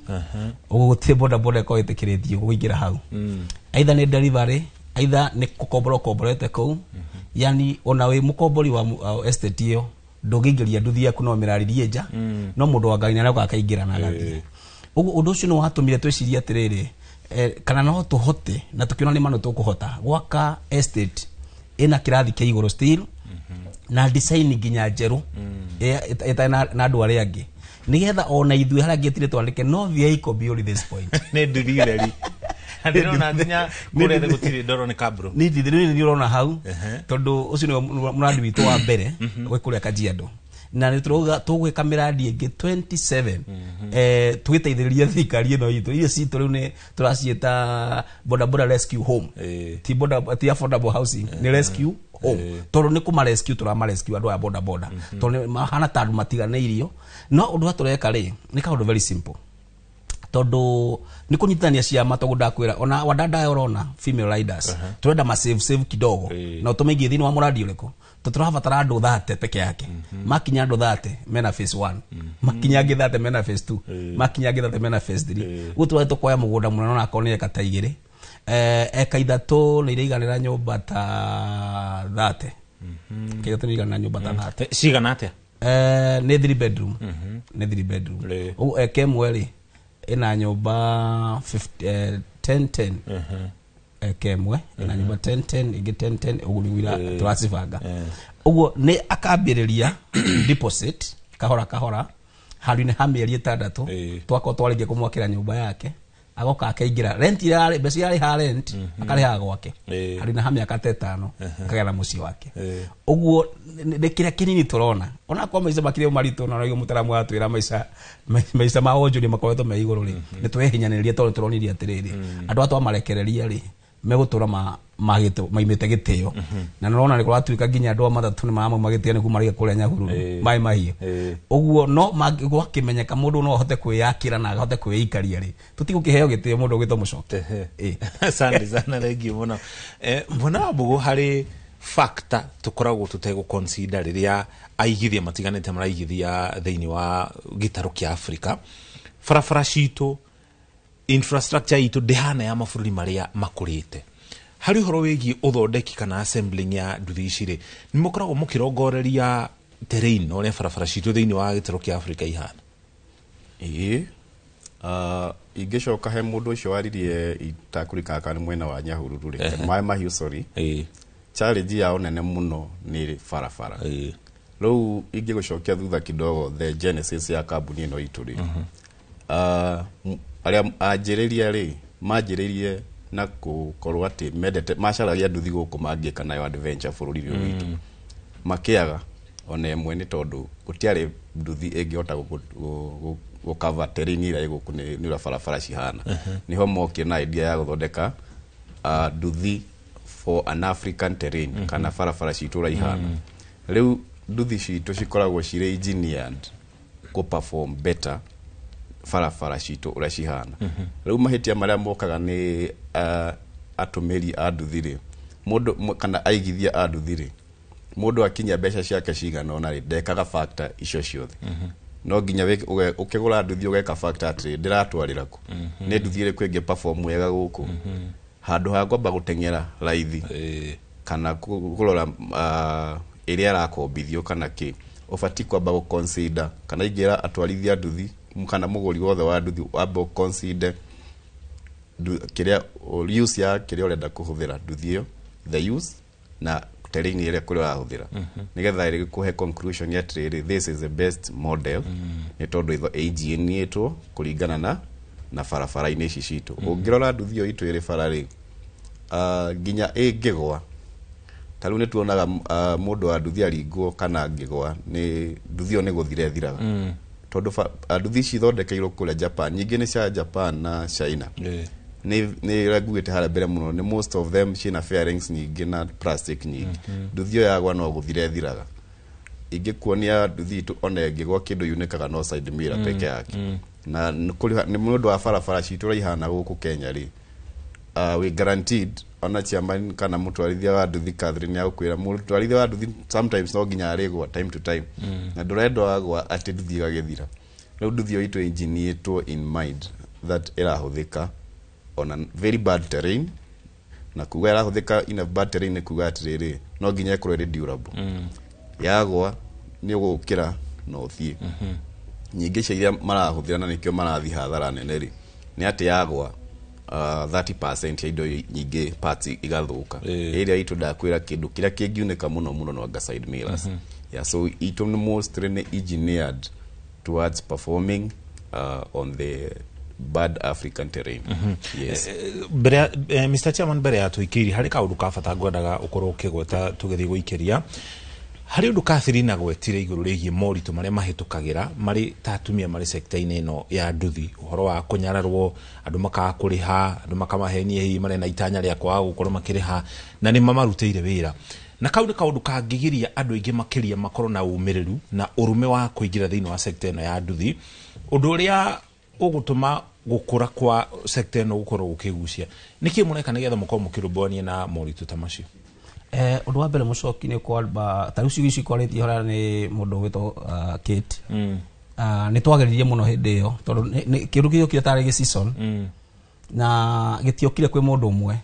Ũguo gũtirĩ boda boda ĩkoragwo ĩtĩkĩrĩtio kũingĩra hau, either nĩ delivery, either nĩ gũkombora ũkomborete kũu. Yani ona wĩ mũkombori wa estate ĩyo ndũngĩingĩria nduthi yaku, no mĩraririe nja, no mũndũ wa ngari nĩarauga akaingĩra na agathiĩ. Ũguo ũndũ ũcio nĩ watũmire twĩcirie atĩrĩrĩ, kana no tũhote, na tũkĩona nĩ ma no tũkũhota gwaka estate ĩna kĩrathi kĩa igũrũ still na design nginya njerũ ĩtarĩ na andũ arĩa angĩ, nĩgetha ona ithuĩ harĩa ngĩtire twandĩke no vehicle beyond this point. Nĩ nduthi theri. Na ndĩrona nginya kũrĩa thĩ gũtirĩ ndoro nĩ kabro. Nĩ ndĩrona hau, tondũ ũcio nĩwe mũrandi witũ wa mbere gwĩ kũrĩa Kajiado. Na nĩ tũrauga tũgwĩka mĩradi ĩngĩ 27 tũgĩteithĩrĩria thirikari ĩno itũ. Irio citũ rĩu nĩ tũraciĩta boda boda rescue home, ti boda, ti affordable housing, nĩ rescue home, tondũ nĩ kũma rescue, tũrama rescue andũ aya boda boda, tondũ nĩ mahana ta andũ matiganĩirio. No ũndũ ũrĩa tũreka rĩ, nĩ kaũndũ very simple, tondũ nĩ kũnyitithania ciama. Tondũ ndakwĩra ona wadada aya ũrona female riders, turenda ma save save kidogo na ũtũmĩingie thĩinĩ wa mũradi ũrĩkũ, tondũ tũrabatara andũ 30 peke yake. Makinya andũ 30 mena phase 1, makinya angĩ 30 mena phase 2, makinya angĩ 30 mena phase 3. Ũguo tũrathiĩ tũkoya mũgũnda mũnene, onakorwo nĩ eka ta 2, eka 3, nĩ iraiganĩra nyũmba ta 30. Eka 3 nĩ iraiganĩra nyũmba ta 30. Cigana atĩa? Nĩ 3 bedroom, nĩ 3 bedroom. Ũguo eka 1 rĩ, ĩna nyũmba 50, 10 10. Eka 1 ĩna nyũmba 10 10, ĩngĩ 10 10, ũguo nĩguo tũracibanga. Ũguo nĩ akambĩrĩria deposit kahora kahora handũ-inĩ ha mĩeri 6, twakorwo twarĩkia kũmwakĩra nyũmba yake, agoka akaingĩra rent ĩrĩa mbeca iria arĩhaga rent, akarĩhaga gwake handũ-inĩ ha mĩaka ta 5, akagĩa na mũciĩ wake. Ũguo nĩ kĩrĩa kĩnini tũrona, onakorwo maica makĩrĩ maritũ, na nĩguo mũtaramu atwĩra maica ma wonjoria makoretwo me igũrũ rĩ, nĩ twehinyanĩrĩria, tondũ tũronirie atĩrĩrĩ, andũ aya twamarekereria rĩ, megũtũra maimĩte gĩtĩo. Na nĩũrona nĩ kũratuĩka nginya andũ a matatũ nĩ maramauma gĩtĩo nĩ kuma rĩngĩ kũrĩa Nyahururu, maĩ mahiũ. Ũguo no gwakĩmenyeka mũndũ no ahote kwĩyakĩra na ahote kwĩikaria rĩ, tũtigũkĩheo gĩtĩo mũndũ ũgĩtwo mũcoki. Asante sana, thank you mũno. Mbona wa Mbũgũ, harĩ factor tũkoragwo tũtegũ consider rĩrĩa aigithia matiganĩte maraigithia thĩinĩ wa gĩtarũ kĩa Afrika? Barabara citũ, infrastructure itũ ndĩhana ya mabũrũri marĩa makũrĩte. Harĩ ũhoro wĩgiĩ ũthondeki kana assembling ya nduthi ici rĩ, nĩ mũkoragwo mũkĩrongoreria terrain na ũrĩa barabara citũ thĩinĩ wa gĩtarũ kĩa Afrika ihana? Ĩĩ, ingĩcoka he mũndũ ũcio waririe, itakũrikana kana nĩ mwena wa Nyahururu rĩ, maĩ mahiũ, sorry, challenge yao nene mũno nĩ barabara. Rĩu ingĩgũcokia thutha kidogo, the genesis ya kambuni ĩno itũ rĩ, arĩa anjĩrĩria rĩ, manjĩrĩirie na gũkorwo atĩ mendete macaragia nduthi gũkũ mangĩka nayo adventure bũrũri ũyũ witũ, makĩaga ona ĩmwe, nĩ tondũ gũtiarĩ nduthi ĩngĩhota gũcover terrain ĩrĩa ĩ gũkũ, nĩ ũrĩa barabara cihana. Nĩho mokire na idea ya gũthondeka nduthi for an African terrain, kana barabara citũ ũrĩa ihana. Rĩu nduthi citũ cikoragwo cirĩ engineered kũ perform better barabara citũ ũrĩa cihana. Rĩu mahĩtia marĩa mokaga nĩ atũmĩri a nduthi rĩ, mũndũ kana aigithia a nduthi rĩ, mũndũ akinyia mbeca ciake cigana ũna rĩ, ndekaga factor icio ciothe. No nginya ũkĩgũra nduthi ũgeka factor atĩrĩ, ndĩratwarĩra kũ, nĩ nduthi ĩrĩkũ ĩngĩ perform wega gũkũ, handũ ha kwamba gũteng'era raithi kana kũrora ĩrĩa ĩrakombithio kana kĩ. Ũbatiĩ kwamba gũ consider, kana ingĩra atwarithia nduthi kana mũgũri wothe wa nduthi, wambe ũ consider kĩrĩa use ya kĩrĩa ũrenda kũhũthĩra nduthi ĩyo, the use na terrain ĩrĩa kũrĩa ũrahũthĩra, nĩgetha ĩgĩkũhe conclusion ya atĩrĩrĩ, this is the best model, nĩ tondũ ĩengineetwo kũringana na barabara-inĩ ici citũ. Ũngĩrora nduthi ĩyo itũ ĩrĩ bara rĩ, nginya ĩngĩgwa, ta rĩu nĩ tuonaga mũndũ wa nduthi aringwo kana angĩgwa, nĩ nduthi ĩyo nĩ gũthira ĩthiraga, tondũ nduthi ici ithondekeirwo kũrĩa Japan, nyingĩ nĩ cia Japan na China. Nĩ ĩrĩa nguĩte harĩa mbere mũno, nĩ most of them ciĩna fairings nyingĩ na plastic nyingĩ. Nduthi ĩyo yagwa no gũthira ĩthiraga. Ingĩkuonia nduthi itũ ona ĩngĩgwa, kĩndũ yunĩkaga no side mirror peke yake. Na nĩ ũndũ wa barabara citũ ũrĩa ihana gũkũ Kenya rĩ, we guaranteed, ona chairman kana mũtwarithia wa nduthi Catherine agũkwĩra, mũtwarithia wa nduthi sometimes no nginya arĩgwa time to time, na ndũrenda wagwa atĩ nduthi ĩgagĩthira. Rĩu nduthi ĩyo itũ engineetwo in mind that ĩrahũthĩka on a very bad terrain, na kuga ĩrahũthĩka in a bad terrain nĩ kuga atĩrĩrĩ, no nginya ĩkorwo ĩrĩ durable. Yagwa nĩ ũgũkĩra na ũthiĩ. Nyingĩ cia iria marahũthĩra, na nĩkĩo marathiĩ hathara nene rĩ, nĩ atĩ yagwa, 30% ya indo nyingĩ, parts igathũka. Ĩrĩa itũ, ndakwĩra, kĩndũ kĩrĩa kĩngiunĩka mũno mũno no anga side mirrors. Yeah, so itũ nĩ mostly nĩ engineered towards performing on the bad African terrain. Yes. Mbere Mr. Chairman, mbere ya tũikĩirie harĩ kaũndũ ka bata ngwendaga ũkorwo ũkĩgweta tũgĩthiĩ gũikĩria. Harĩ ũndũ Catherine agwetire igũrũ rĩgiĩ moritũ marĩa mahĩtũkagĩra marĩ ta atumia marĩ sekta-inĩ ĩno ya nduthi, ũhoro wa kũnyararwo, andũ makaga kũrĩha, andũ makamahenia hihi marĩ na itanya rĩa kwaga gũkorwo makĩrĩha, na nĩ mamarutĩire wĩra. Na kau nĩ kaũndũ kangĩgiria andũ aingĩ makĩria makorwo na ũmĩrĩru na ũrũme wa kũingĩra thĩinĩ wa sekta ĩno ya nduthi, ũndũ ũrĩa ũgũtũma gũkũra kwa sekta ĩno gũkorwo gũkĩgucia. Nĩkĩ mũreka nĩgetha mũkorwo mũkĩrũmbũyania na moritũ ta macio? Ũndũ wa mbere mũcoki nĩ kwamba ta rĩu ciugo ici kwarĩtie hora nĩ mũndũ ũgwĩtwo Kate. Nĩ twageririe mũno hĩndĩ ĩyo tondũ kĩndũ gĩokire tarĩ gĩ season na gĩtiokire kwĩ mũndũ ũmwe,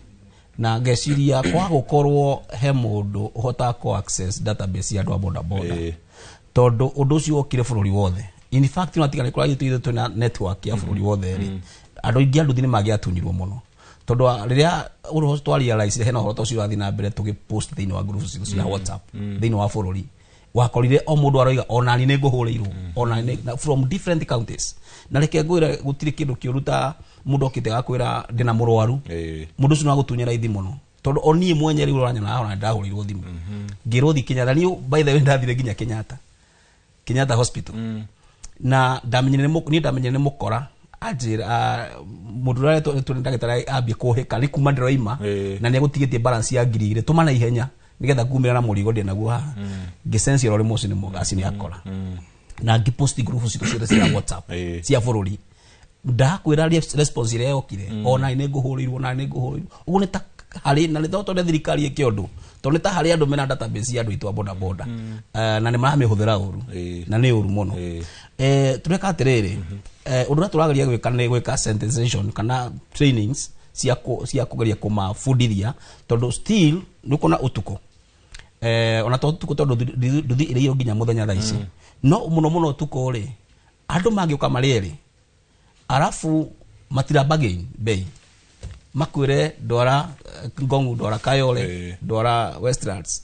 na ngeciria kwa gũkorwo he mũndũ ũhotaga kũ access database ya andũ a boda boda, tondũ ũndũ ũcio wokire bũrũri wothe. In fact, no tiga nĩ kũrĩa ithuĩ twĩna network ya bũrũri wothe rĩ, andũ aingĩ a nduthi nĩ mangĩatunyirwo mũno, tondũ rĩrĩa ũndũ ũcio twa realize hena ũhoro ta ũcio ũrathiĩ na mbere, tũgĩ post thĩinĩ wa groups citũ cia WhatsApp thĩinĩ wa bũrũri, wakorire o mũndũ aroiga onani nĩ ngũhũrĩirwo, onani na from different counties. Na reke ngwĩre, gũtirĩ kĩndũ kĩũru ta mũndũ okĩte agakwĩra ndĩna mũrwaru. Mũndũ ũcio no agũtunya raithi mũno, tondũ o niĩ mwenye rĩu ũranyona haha ona ndahũrĩirwo thimũ ngĩrwo thiĩ Kenyatta. Niĩ by the way ndathire nginya Kenyatta Hospital, na ndamenyire niĩ ndamenyire nĩ mũkora anjĩra mũndũ ũrĩa aretwo nĩ ndagĩtarĩ ambie kũhĩka nĩ kuma ndĩroima na nĩ egũtigĩtie balance ya 2000 tũma na ihenya nĩgetha ngumĩra na mũrigo ndĩ naguo haha. Ngĩsense ĩrorĩ mũcio nĩ mũgaci nĩ akora, na ngĩpost group citũ ciothe cia WhatsApp cia bũrũri. Ndakwĩra response ĩrĩa yokire, ona nĩ ngũhũrĩirwo, ona nĩ ngũhũrĩirwo. Ũguo nĩ ta harĩ na nĩ tondũ thirikari ĩke ũndũ, tondũ nĩ ta harĩ andũ mena database ya andũ aitũ a boda boda, na nĩ maramĩhũthĩra ũru, na nĩ ũru mũno. Tũreka atĩrĩrĩ, ũndũ ũrĩa tũrageria gwĩka nĩ gwĩka sensitization kana trainings cia kũgeria kũmabundithia, tondũ still nĩ ũkuona ũtukũ, ona to ũtukũ, tondũ nduthi ĩrĩirwo nginya mũthenya thaa ici, no mũno mũno ũtukũ rĩ, andũ mangĩũka marĩ erĩ arabu matira bargain bei, makwĩre ndwara Ngong'u, ndwara Kayole, ndwara Westlands,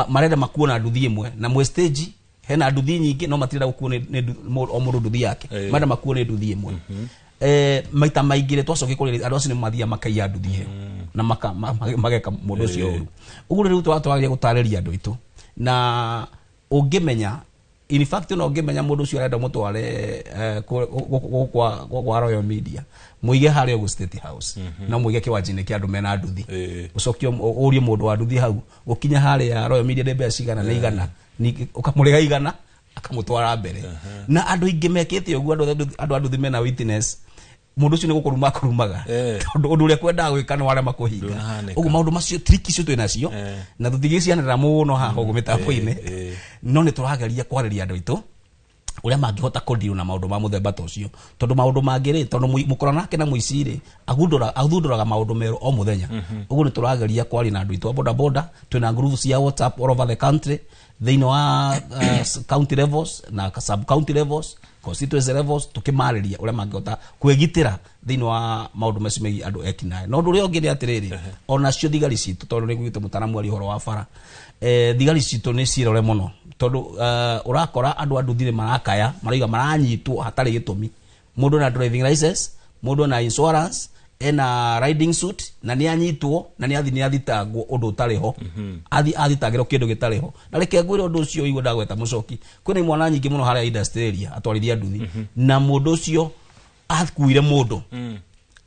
marenda makuo na nduthi ĩmwe, na mwĩ stage hena nduthi nyingĩ, no matirenda gũkuo nĩ o mũndũ nduthi yake, marenda makuo nĩ nduthi ĩmwe. Maita maingĩ rĩ, twacokia kũrĩ andũ acio nĩ mathiaga makaiya nduthi ĩyo na mageka mũndũ ũcio ũru. Ũguo rĩu twageria gũtarĩria andũ aitũ, na ũngĩmenya, in fact no ũngĩmenya mũndũ ũcio arenda mũtware kwa Royal Media, mũige harĩa ũguo State House, na mũige kĩwanja-inĩ kĩa andũ mena nduthi, ũcokie ũrie mũndũ wa nduthi hau gũkinya harĩa Royal Media nĩ mbeca cigana, nĩ 100, ũkamũrĩha 100 akamũtwara mbere. Na andũ aingĩ mekĩte ũguo, andũ a nduthi mena witness, mũndũ ũcio nĩ gũkũruma akũrumaga, tondũ ũndũ ũrĩa kwendaga gwĩka nĩ warema kũhinga. Ũguo maũndũ macio, trick icio twĩ nacio, na tũtingĩcianĩrĩra mũno haha ũguo mĩtambo-inĩ, no nĩ tũrageria kwarĩria andũ aitũ ũrĩa mangĩhota kũdeal na maũndũ ma mũthemba ta ũcio, tondũ maũndũ mangĩ rĩ, tondũ mũkora nake na mũici rĩ, athundũraga maũndũ merũ o mũthenya. Ũguo nĩ tũrageria kwaria na andũ aitũ a boda boda. Twĩna groups cia WhatsApp all over the country, thĩinĩ wa county levels na sub county levels, constituency levels, tũkĩmarĩria ũrĩa mangĩhota kwĩgitĩra thĩinĩ wa maũndũ macio megiĩ andũ ekinaĩ. Na ũndũ ũrĩa ũngĩ nĩ atĩrĩrĩ, onacio thigari citũ, tondũ nĩ ngũgĩte mũtaaramu aria ũhoro wa bara, thigari citũ nĩ cirore mũno, tondũ ũrakora andũ a nduthi nĩ marakaya, marauga maranyitwo hatarĩ gĩtũmi. Mũndũ na driving license, mũndũ na insurance, ena riding suit, na nĩ anyitwo na nĩ athi nĩ athitangwo ũndũ ũtarĩ ho, athitangĩrwo kĩndũ gĩtarĩ ho. Na reke ngwĩre ũndũ ũcio ũigua ndagweta mũcoki, kwĩna imwana nyingĩ mũno harĩa industry area atwarithia nduthi, na mũndũ ũcio akuire mũndũ,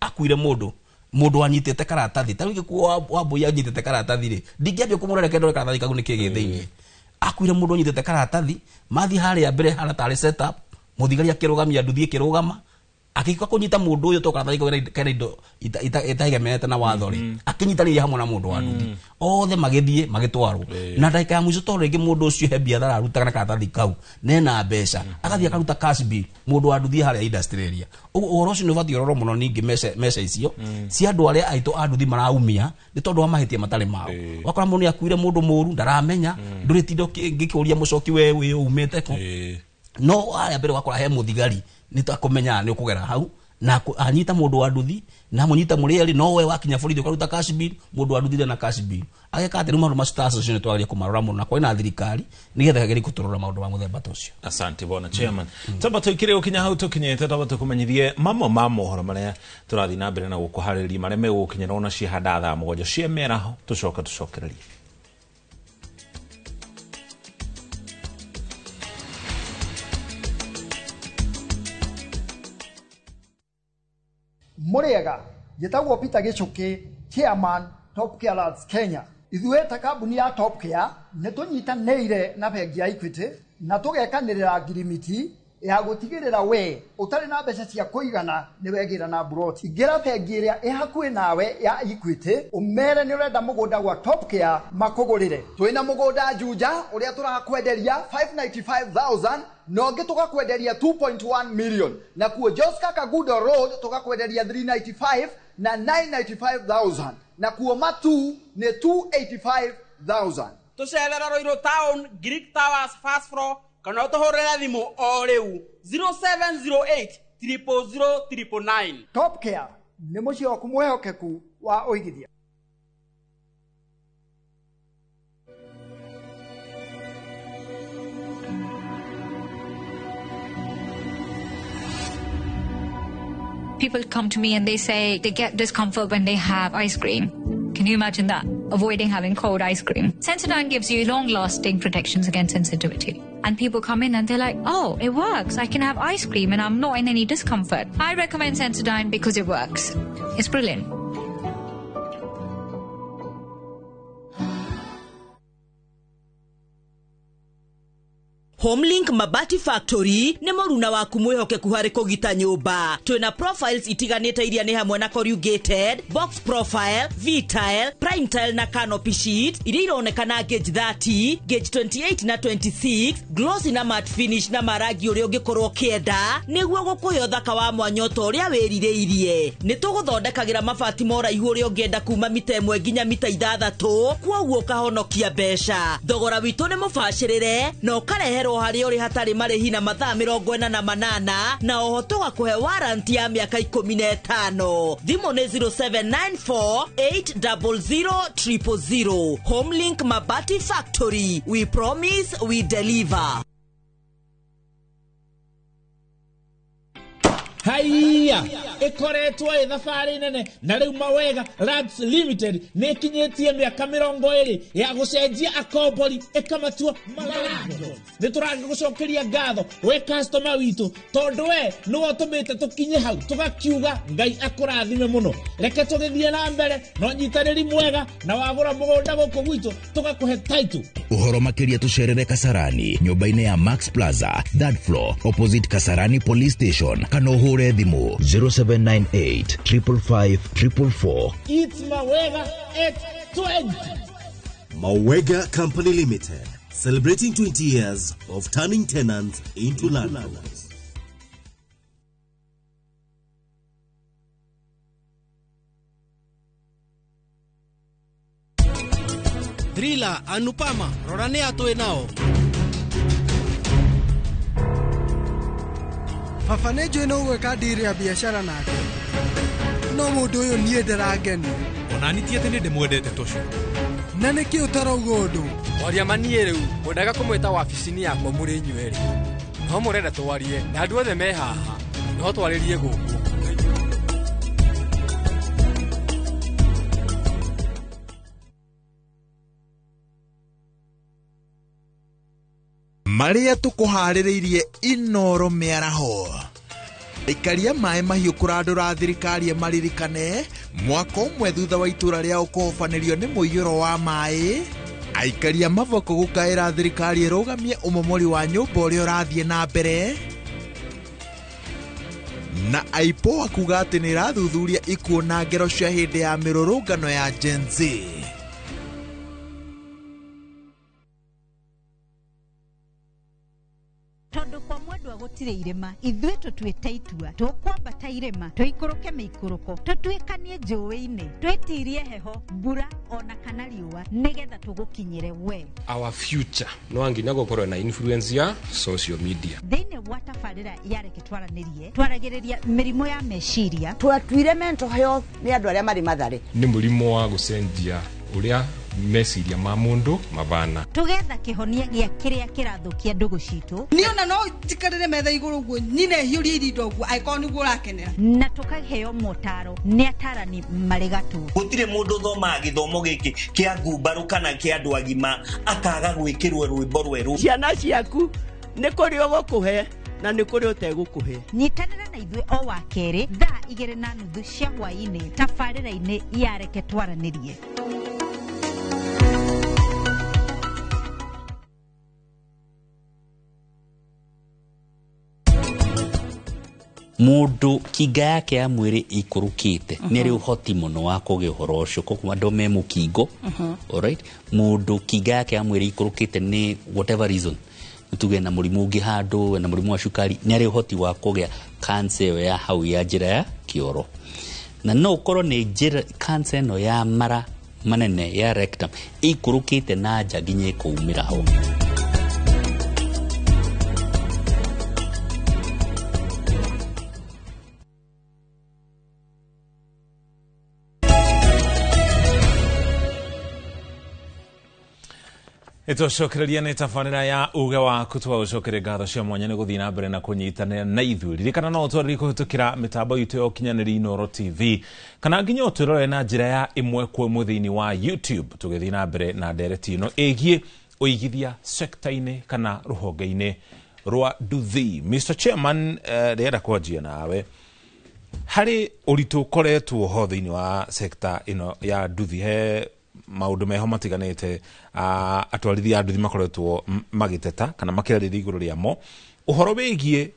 akuire mũndũ, mũndũ anyitĩte karatathi ta rĩu gĩkuo wa mbũi anyitĩte karatathi rĩ, ndingĩambia kũmũra reke ndore karatathi kau nĩkĩ gĩ thĩinĩ. Akuire mũndũ anyitĩte karatathi, mathiĩ harĩa mbere hana tarĩ setup, mũthigari akĩrũgamia nduthi ĩkĩrũgama, akĩka kũnyita mũndũ ũyũ to karatathi kau kena indo itaegemerete na watho rĩ, akĩnyitanĩria hamwe na mũndũ wa nduthi, othe magĩthiĩ magĩtwarwo. Na ndagĩka ya mũico, tondũ rĩngĩ mũndũ ũcio he biathara arutaga na karatathi kau nena mbeca, agathiĩ akaruta cash bill mũndũ wa nduthi harĩa industry area. Ũguo ũhoro ũcio nĩ ũbatiĩ ũrorwo mũno. Ningĩ mbeca icio cia andũ arĩa aitũ a nduthi maraumia nĩ tondũ wa mahĩtia matarĩ mao. Wakora mũndũ nĩ akuire mũndũ mũru, ndaramenya, ndũrĩ tinda ngĩkũria mũcoki we wĩ umĩte kũ, no harĩa mbere wakora he mũthigari nĩ takũmenya nĩ ũkũgera hau na anyita mũndũ wa nduthi na mũnyita mũrĩ erĩ, no we wakinya borithi ũkaruta cash bill, mũndũ wa nduthi ndarĩ na cash bill, ageka atĩ. Rĩu maũndũ macio ta association nĩ twagĩrĩire kũmarora mũno, na kwarĩ na thirikari nĩgetha ĩgerie kũtũrora maũndũ ma mũthemba ta ũcio. Asante bwana chairman. Tamba tũikire gũkinya hau tũkinyĩte, tamba tũkũmenyithie mamwe ma mohoro marĩa tũrathiĩ na mbere na gũkũharĩrĩria, marĩa megũgũkinyĩra ona ciahanda thaa 7 cia mĩaraho, tũcoka tũcokererie. Mũrĩega, njĩtagwo Peter Gĩchũkĩ, chairman Top Care Lands Kenya. Ithuĩ ta kambuni ya Top Care nĩ tũnyitanĩire na bengi ya Equity na tũgekanĩrĩra ngirimiti ya gũtigĩrĩra we ũtarĩ na mbeca cia kũigana nĩ wegĩra na mburoti. Ingĩra bengi ĩrĩa ĩ hakuhĩ nawe ya Equity ũmere nĩ ũrenda mũgũnda gwa Top Care makũgũrĩre. Twĩna mũgũnda Juja ũrĩa tũrakwenderia 595,000 na ũngĩ tũgakwenderia 2.1 million, nakuo Joska Kagudo Road tũgakwenderia 395 na 995,000, nakuo Matu nĩ 285,000. Tũcerere Ruiru Town, Greek Towers first floor, kana ũtũhũrĩre thimũ o rĩu 0708 000 999. Top Care nĩ mũciĩ waku mwĩhokeku wa ũigithia. People come to me and they say they get discomfort when they have ice cream. Can you imagine that? Avoiding having cold ice cream. Sensodyne gives you long-lasting protections against sensitivity. And people come in and they're like, oh, it works. I can have ice cream and I'm not in any discomfort. I recommend Sensodyne because it works. It's brilliant. Homelink Mabati Factory nĩ mũruna waku mwĩhokeku harĩ kũgita nyũmba. Twĩna profiles itiganĩte iria nĩ hamwe na corrugated, box profile, V-tile, prime tile na canopy sheet iria ironekana gauge 30, gauge 28 na 26, glossy na matte finish na marangi ũrĩa ũngĩkorwo ũkĩenda nĩguo gũkũhe ũthaka wa mwanya ta ũrĩa wĩrirĩirie. Nĩ tũgũthondekagĩra mabati ma ũraihu ũrĩa ũngĩenda kuma mita 1 nginya mita 6, kwoguo ũkahonokia mbeca. Thogora witũ nĩ mũbacĩrĩre na ũkareherwo harĩa ũrĩ hatarĩ marĩhi na mathaa 48 na oho tũgakũhe warranty ya mĩaka 15. Thimũ nĩ 0794 800 000. Homelink Mabati Factory, we promise we deliver. Haiya ikoretwo ĩ thabarĩ nene na rĩu Mawega Lands Limited nĩ ĩkinyĩtie mĩaka 20 ya gũcenjia akombori ĩkamatua malandlords. Nĩ tũragĩgũcokeria ngatho we customer witũ tondũ we nĩwe ũtũmĩte tũkinye hau tũgakiuga Ngai akũrathime mũno. Reke tũgĩthiĩ na mbere na ũnyitanĩri mwega na wagũra mũgũnda gũkũ gwitũ tũgakũhe title. Ũhoro makĩria tũcerere Kasarani nyũmba-inĩ ya Max Plaza third floor opposite Kasarani Police Station kana ũhũre thimũ 0798 555 444. It's Mawega at 20. Mawega Company Limited, celebrating 20 years of turning tenants into landlords. Drila Anupama, rora nĩ atwĩ nao. Baba nĩ njũĩ no gwĩka ndiri ya biacara nake, no mũndũ ũyũ niĩ ndarangenia. Onani ti atĩ nĩ ndĩmwendete tũcu. Na nĩkĩ ũtarauga ũndũ? Waria maniĩ rĩu ngwendaga kũmwĩta wabici-inĩ yakwa mũrĩ inyuerĩ. No mũrenda twarie na andũ othe me haha, no twarĩrie gũkũ. Marĩa tũkũharĩrĩirie Inoro mĩaraho. Aikaria maĩ mahiũ kũrandũra thirikari maririkane mwaka ũmwe thutha wa itũra rĩao kũhobanĩrio nĩ mũiyũro wa maĩ. Aikaria maboko gũkaĩra thirikari ĩrũgamie ũmomori wa nyũmba ũrĩa ũrathiĩ na mbere. Na IPOA kuga atĩ nĩ ĩrathuthuria ikuũ na ngero cia hĩndĩ ya mĩrũrũngano ya Gen Z. Tondu kwa mwendwa gutire irima ithuĩ tũtuĩte itua tũkwambata irĩma tũikũrũke mĩikũrũko tũtuĩkanie njũĩ-inĩ twĩtirie heho mbura ona kana riũa nĩgetha tũgũkinyĩre we. Our future no nginya gũkorwo na influence ya social media. Thĩinĩ wa tabarĩra ya Reke Twaranĩrie twaragĩrĩria mĩrimũ ya meciria. Twatuire mental health nĩ andũ arĩa marĩ Mathare. Nĩ mũrimũ wa gũcenjia ũrĩa meciria ma mundu mabana. Tugetha kihonia gia kiria kirathukia ndugu citu. Niona no njikarire metha iguru guo nyine hiurie irio guo aikorwo niguo urakenera. Na tukaheo motaro ni atarani mari gatu. Gutire mundu thomaga githomo giki kia ngumbaru kana kia andu agima akaga gwikirwo rwimbo rweru. Ciana ciaku ni kuri ugukuhe Na nĩ kũrĩ ũtegũkũhe. Nyitanĩra na ithuĩ o wa kerĩ thaa 2:30 cia hwaĩ-inĩ tabarĩra-inĩ ya Reke Twaranĩrie. Mundu kinga yake ya mwiri ikurukite ni ari uhoti muno wa kugia uhoro ucio koguo andu me mukingo. Alright, mundu kinga yake ya mwiri ikurukite ni whatever reason, tuge na murimu ungi handu na murimu wa cukari, ni ari uhoti wa kugia cancer ĩyo ya hau ya njira ya kioro, na no ukorwo ni njira cancer ĩno ya mara manene ya rectum ikurukite na nja nginya ĩkũumĩra ho. Ĩtũcokereria nĩ tabarĩra ya uge waku twagũcokeria ngatho cia mwanya nĩ gũthiĩ na mbere na kũnyitanĩra na ithuĩ. Ririkana no ũtwarĩrie kũhĩtũkĩra mĩtambo itũ ya ũkinyanĩri Inooro TV kana nginya ũtwĩrore na njĩra ya ĩmwe kwa ĩmwe thĩinĩ wa YouTube tũgĩthiĩ na mbere na ndereti ĩno ĩgiĩ ũigithia sekta-inĩ kana rũhonge-inĩ rwa nduthi. Mr Chairman, ndĩrenda kwanjia nawe harĩ ũritũ ũkoretwo ho thĩinĩ wa sekta ĩno ya nduthi. He maundu meho matiganite atwarithia a nduthi makoretwo magiteta kana makĩarĩria igũrũ rĩamo ũhoro wĩgiĩ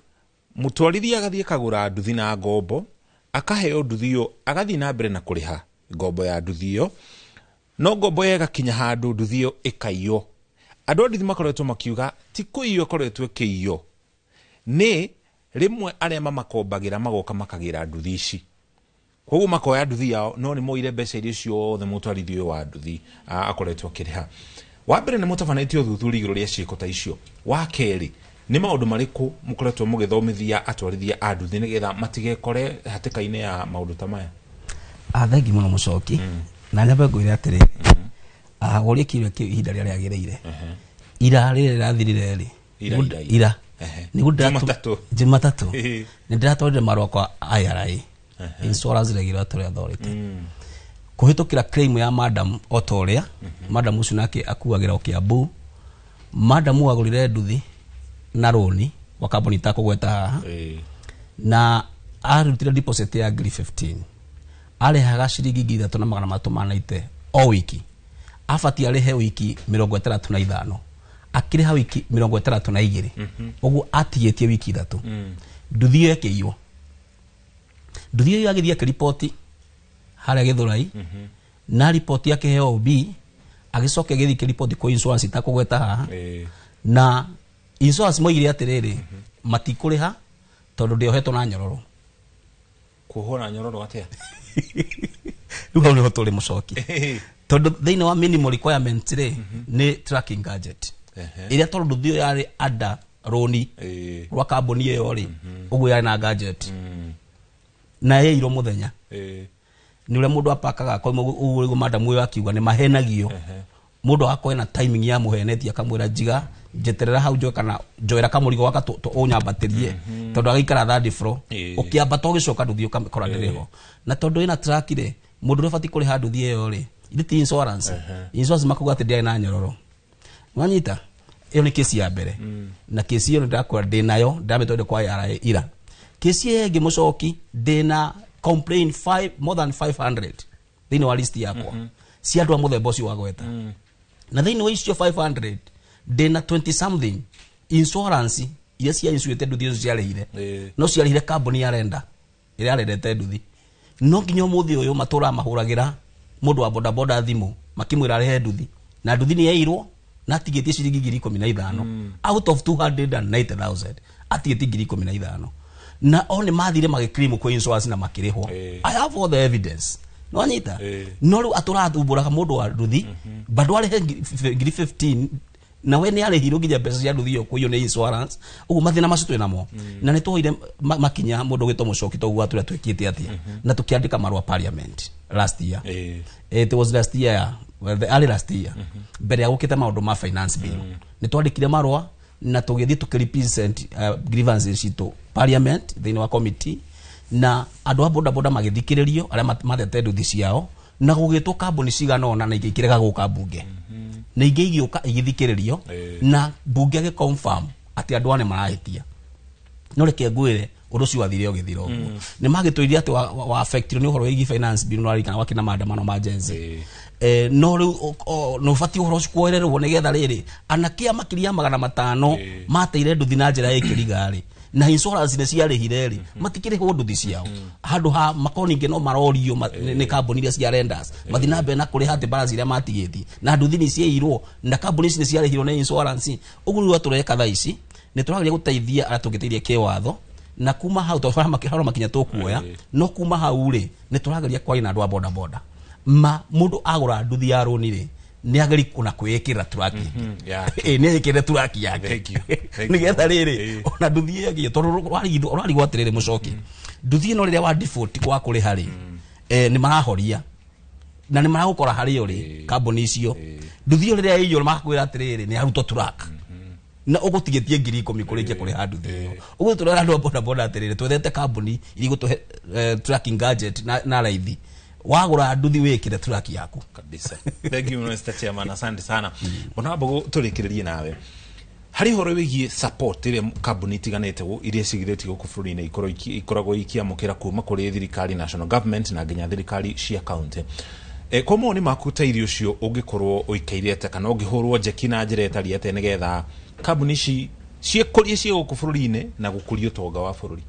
mũtwarithia agathiĩ akagũra nduthi na ngombo, akaheo nduthi ĩyo, agathiĩ na mbere na kũrĩha ngombo ya nduthi ĩyo, no ngombo ĩyo ĩgakinya handũ nduthi ĩyo ĩkaiywo. Andũ a nduthi makoretwo makiuga ti kũiywo ĩkoretwo ĩkĩiywo, nĩ rĩmwe arĩa mamakombagĩra magoka makagĩra nduthi ici, koguo makoya nduthi yao no nĩ moire mbeca iria ciothe mũtwarithia ũyũ wa nduthi akoretwo akĩrĩha. Wa mbere nĩ mũtabanĩtie ũthuthuria igũrũ rĩa ciĩko ta icio. Wa kerĩ nĩ maũndũ marĩkũ mũkoretwo mũgĩthomithia atwarithia a nduthi nĩgetha matigekore hatĩka-inĩ ya maũndũ ta maya? Thengi mũno mũcoki. Na nyambe ngwĩre atĩrĩrĩ, ũrĩa kĩũria kĩu ihinda rĩrĩa rĩagĩrĩire, ira rĩrĩa rĩrathirire rĩ, ira nĩguo Jumatatũ nĩ ndĩratwarire marũa kwa IRA, Insurance Regulatory Authority, kũhĩtũkĩra claim ya madam o ta ũrĩa madam ũcio nake akuagĩra o Kiambu. Madam agũrire nduthi na rũni wa kambuni itakũgweta haha, na arutire deposit ya 15,000, arĩhaga ciringi 3,390 o wiki, abatiĩ arĩhe wiki 65, akĩrĩha wiki 62, ũguo atigĩtie wiki 3. Nduthi ĩyo ĩkĩiywo. Nduthi ĩyo agĩthiĩ akĩriboti harĩa Gĩthũrai, na riboti akĩheo OB, agĩcoka agĩthiĩ kĩriboti kwĩ insurance itakũgweta haha, na insurance moigire atĩrĩrĩ, matikũrĩha tondũ ndĩohetwo na nyororo. Kuohwo na nyororo atĩa? Rĩu hau nĩho tũrĩ mũcoki, tondũ thĩinĩ wa minimum requirement rĩ nĩ tracking gadget ĩrĩa, tondũ nduthi ĩyo yarĩ under rũni rwa kambuni ĩyo rĩ, ũguo yarĩ na gadget na yeirwo mũthenya nĩ ũrĩa mũndũ apakaga akoima ũguo nĩguo madam ũyũ akiuga nĩ mahenagio. Mũndũ agakorwo ena timing ya mũhenetie akamwĩra njiga njeterera hau njoe kana njoera kamũrigo gaka ũnyambatĩrie, tondũ agaikara third floor, ũkĩambata ũgĩcoka nduthi ũkamĩkora ndĩrĩ ho. Na tondũ ĩna track rĩ, mũndũ ũrĩa ũbatiĩ kũrĩha nduthi ĩyo rĩ, ithe ti insurance, insurance makuga atĩ ndĩarĩ na nyororo. Wanyita? Ĩyo nĩ kesi ya mbere, na kesi ĩyo nĩndakora ndĩnayo, ndamĩtwarire kwa IRA ira. Kesi ĩyo ĩngĩ mũcoki, ndĩna complain more than 500 thĩinĩ wa list yakwa cia andũ a mũthemba ũcio wa gweta, na thĩinĩ wa icio 500 ndĩna 20 something insurance iria cia insuĩte nduthi icio ciarĩhire, no ciarĩhire kambuni ya renda ĩrĩa yarendete nduthi. No nginya ũmũthĩ ũyũ matũraga mahũragĩra mũndũ wa bodaboda thimũ makĩmwĩra arĩhe nduthi, na nduthi nĩ yairwo na atigĩtie ciringi 15,000 out of 290,000, atigĩtie 15,000, na o nĩ mathire magĩclaim kwĩ insurance na makĩrĩhwo. I have all the evidence. No anyita? No rĩu atũrathumbũraga mũndũ wa nduthi bado arĩhe 15,000, na we nĩ arĩhirwo nginya mbeca cia nduthi ĩyo kũiywo nĩ insurance. Ũguo mathĩna macio twĩ namo, na nĩ twoire makinya mũndũ ũgĩtwo mũcoki toguo atũrĩa twĩkĩte atĩa, na tũkĩandĩka marũa parliament last year. It was last year, well, the early last year, mbere ya gũkĩte maũndũ ma finance bill, nĩ twandĩkire marũa na tũgĩthiĩ tũkĩrepresent grievances citũ parliament thĩinĩ wa committee, na andũ a bodaboda magĩthikĩrĩrio arĩa mathete nduthi ciao, na gũgĩtwo kambuni cigana ũna na ingĩ ikĩrega gũka mbunge, na ingĩ igĩũka igĩthikĩrĩrio, na mbunge agĩconfirm atĩ andũ aya nĩ marahĩtia. No reke ngwĩre ũndũ ũcio wathire ũgĩthira ũguo. Nĩ magĩtwĩrire atĩ wa affectirwo nĩ ũhoro wĩgiĩ finance bill, no arikana wakĩna maandamano ma Gen Z. No rĩu nĩ ũbatiĩ ũhoro ũcio kuoererwo nĩgetha rĩrĩ anake a makĩria ya 500 mateire nduthi na njĩra ya ĩkĩriga rĩ, na insurance nĩ ciarĩhire rĩ, matikĩrĩhwo nduthi ciao handũ ha makorwo ningĩ no marorio nĩ kambuni iria cia lenders mathiĩ na mbere na kũrĩha atĩ balance iria matigĩtie, na nduthi nĩ ciairwo na kambuni ici nĩ ciarĩhirwo nĩ insurance. Ũguo rĩu tũreka thaa ici nĩ tũrageria gũteithia arĩa tũngĩteithia kĩwatho, na kuma hau tondũ harĩa makinya tũkuoya, no kuma hau rĩ nĩ tũrageria kwaria na andũ a boda boda ma mũndũ agũra nduthi ya rũni rĩ nĩ ageri kuna kwĩĩkĩra turaki, nĩ ekĩre turaki yake nĩgetha rĩrĩ ona nduthi ĩyo, tondũ ũrarigwo atĩrĩrĩ mũcoki, nduthi ĩno rĩrĩa wa default wa kũrĩha rĩ, nĩ marahoria na nĩ maragũkora harĩa ũrĩ kambuni icio. Nduthi ĩyo rĩrĩa ĩiyũra makakwĩra atĩrĩrĩ nĩ arutwo turaki na ũgũtigĩtie 10,000 kũrĩkia kũrĩha nduthi ĩyo. Ũguo tũrera andũ a boda boda atĩrĩrĩ twethete kambuni iria igũtũhe tracking gadget na raithi, wagũra nduthi wĩkĩre track yaku kabisa. Thank you Mr. Chairman, asante sana. Bwana Wambugu, tũrĩkĩrĩrie nawe harĩ ũhoro wĩgiĩ support ĩrĩa kambuni itiganĩte iria cigirĩtie gũkũ bũrũri-inĩ ikoragwo ikiamũkĩra kuma kũrĩ thirikari national government na nginya thirikari cia county. Kwa mawoni maku ta irio ũcio ũngĩkorwo ũikaire atĩa kana ũngĩhũrwo njeki na njĩra ĩtariĩ atĩa nĩgetha kambuni ici ciĩkũrie ciĩ gũkũ bũrũri-inĩ na gũkũria ũtonga wa bũrũri?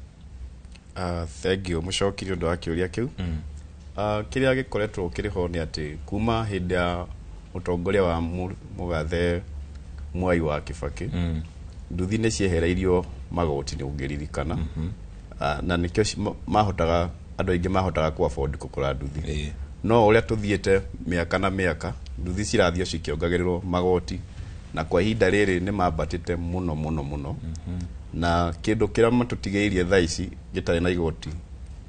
Thank you mũcoki nĩ ũndũ wa kĩũria kĩu. Kĩrĩa gĩkoretwo kĩrĩ ho nĩ atĩ kuma hĩndĩ ya ũtongoria wa mũgathe Mwai wa Kibaki, nduthi nĩ ciehereirio magoti nĩ ũngĩririkana, na nĩkĩo mahotaga andũ aingĩ mahotaga ku afford kũgũra nduthi. No ũrĩa tũthiĩte mĩaka na mĩaka nduthi cirathiĩ cikĩongagĩrĩrwo magoti, na kwa ihinda rĩrĩ nĩ mambatĩte mũno mũno mũno. Na kĩndũ kĩrĩa matũtigĩirie thaa ici gĩtarĩ na igoti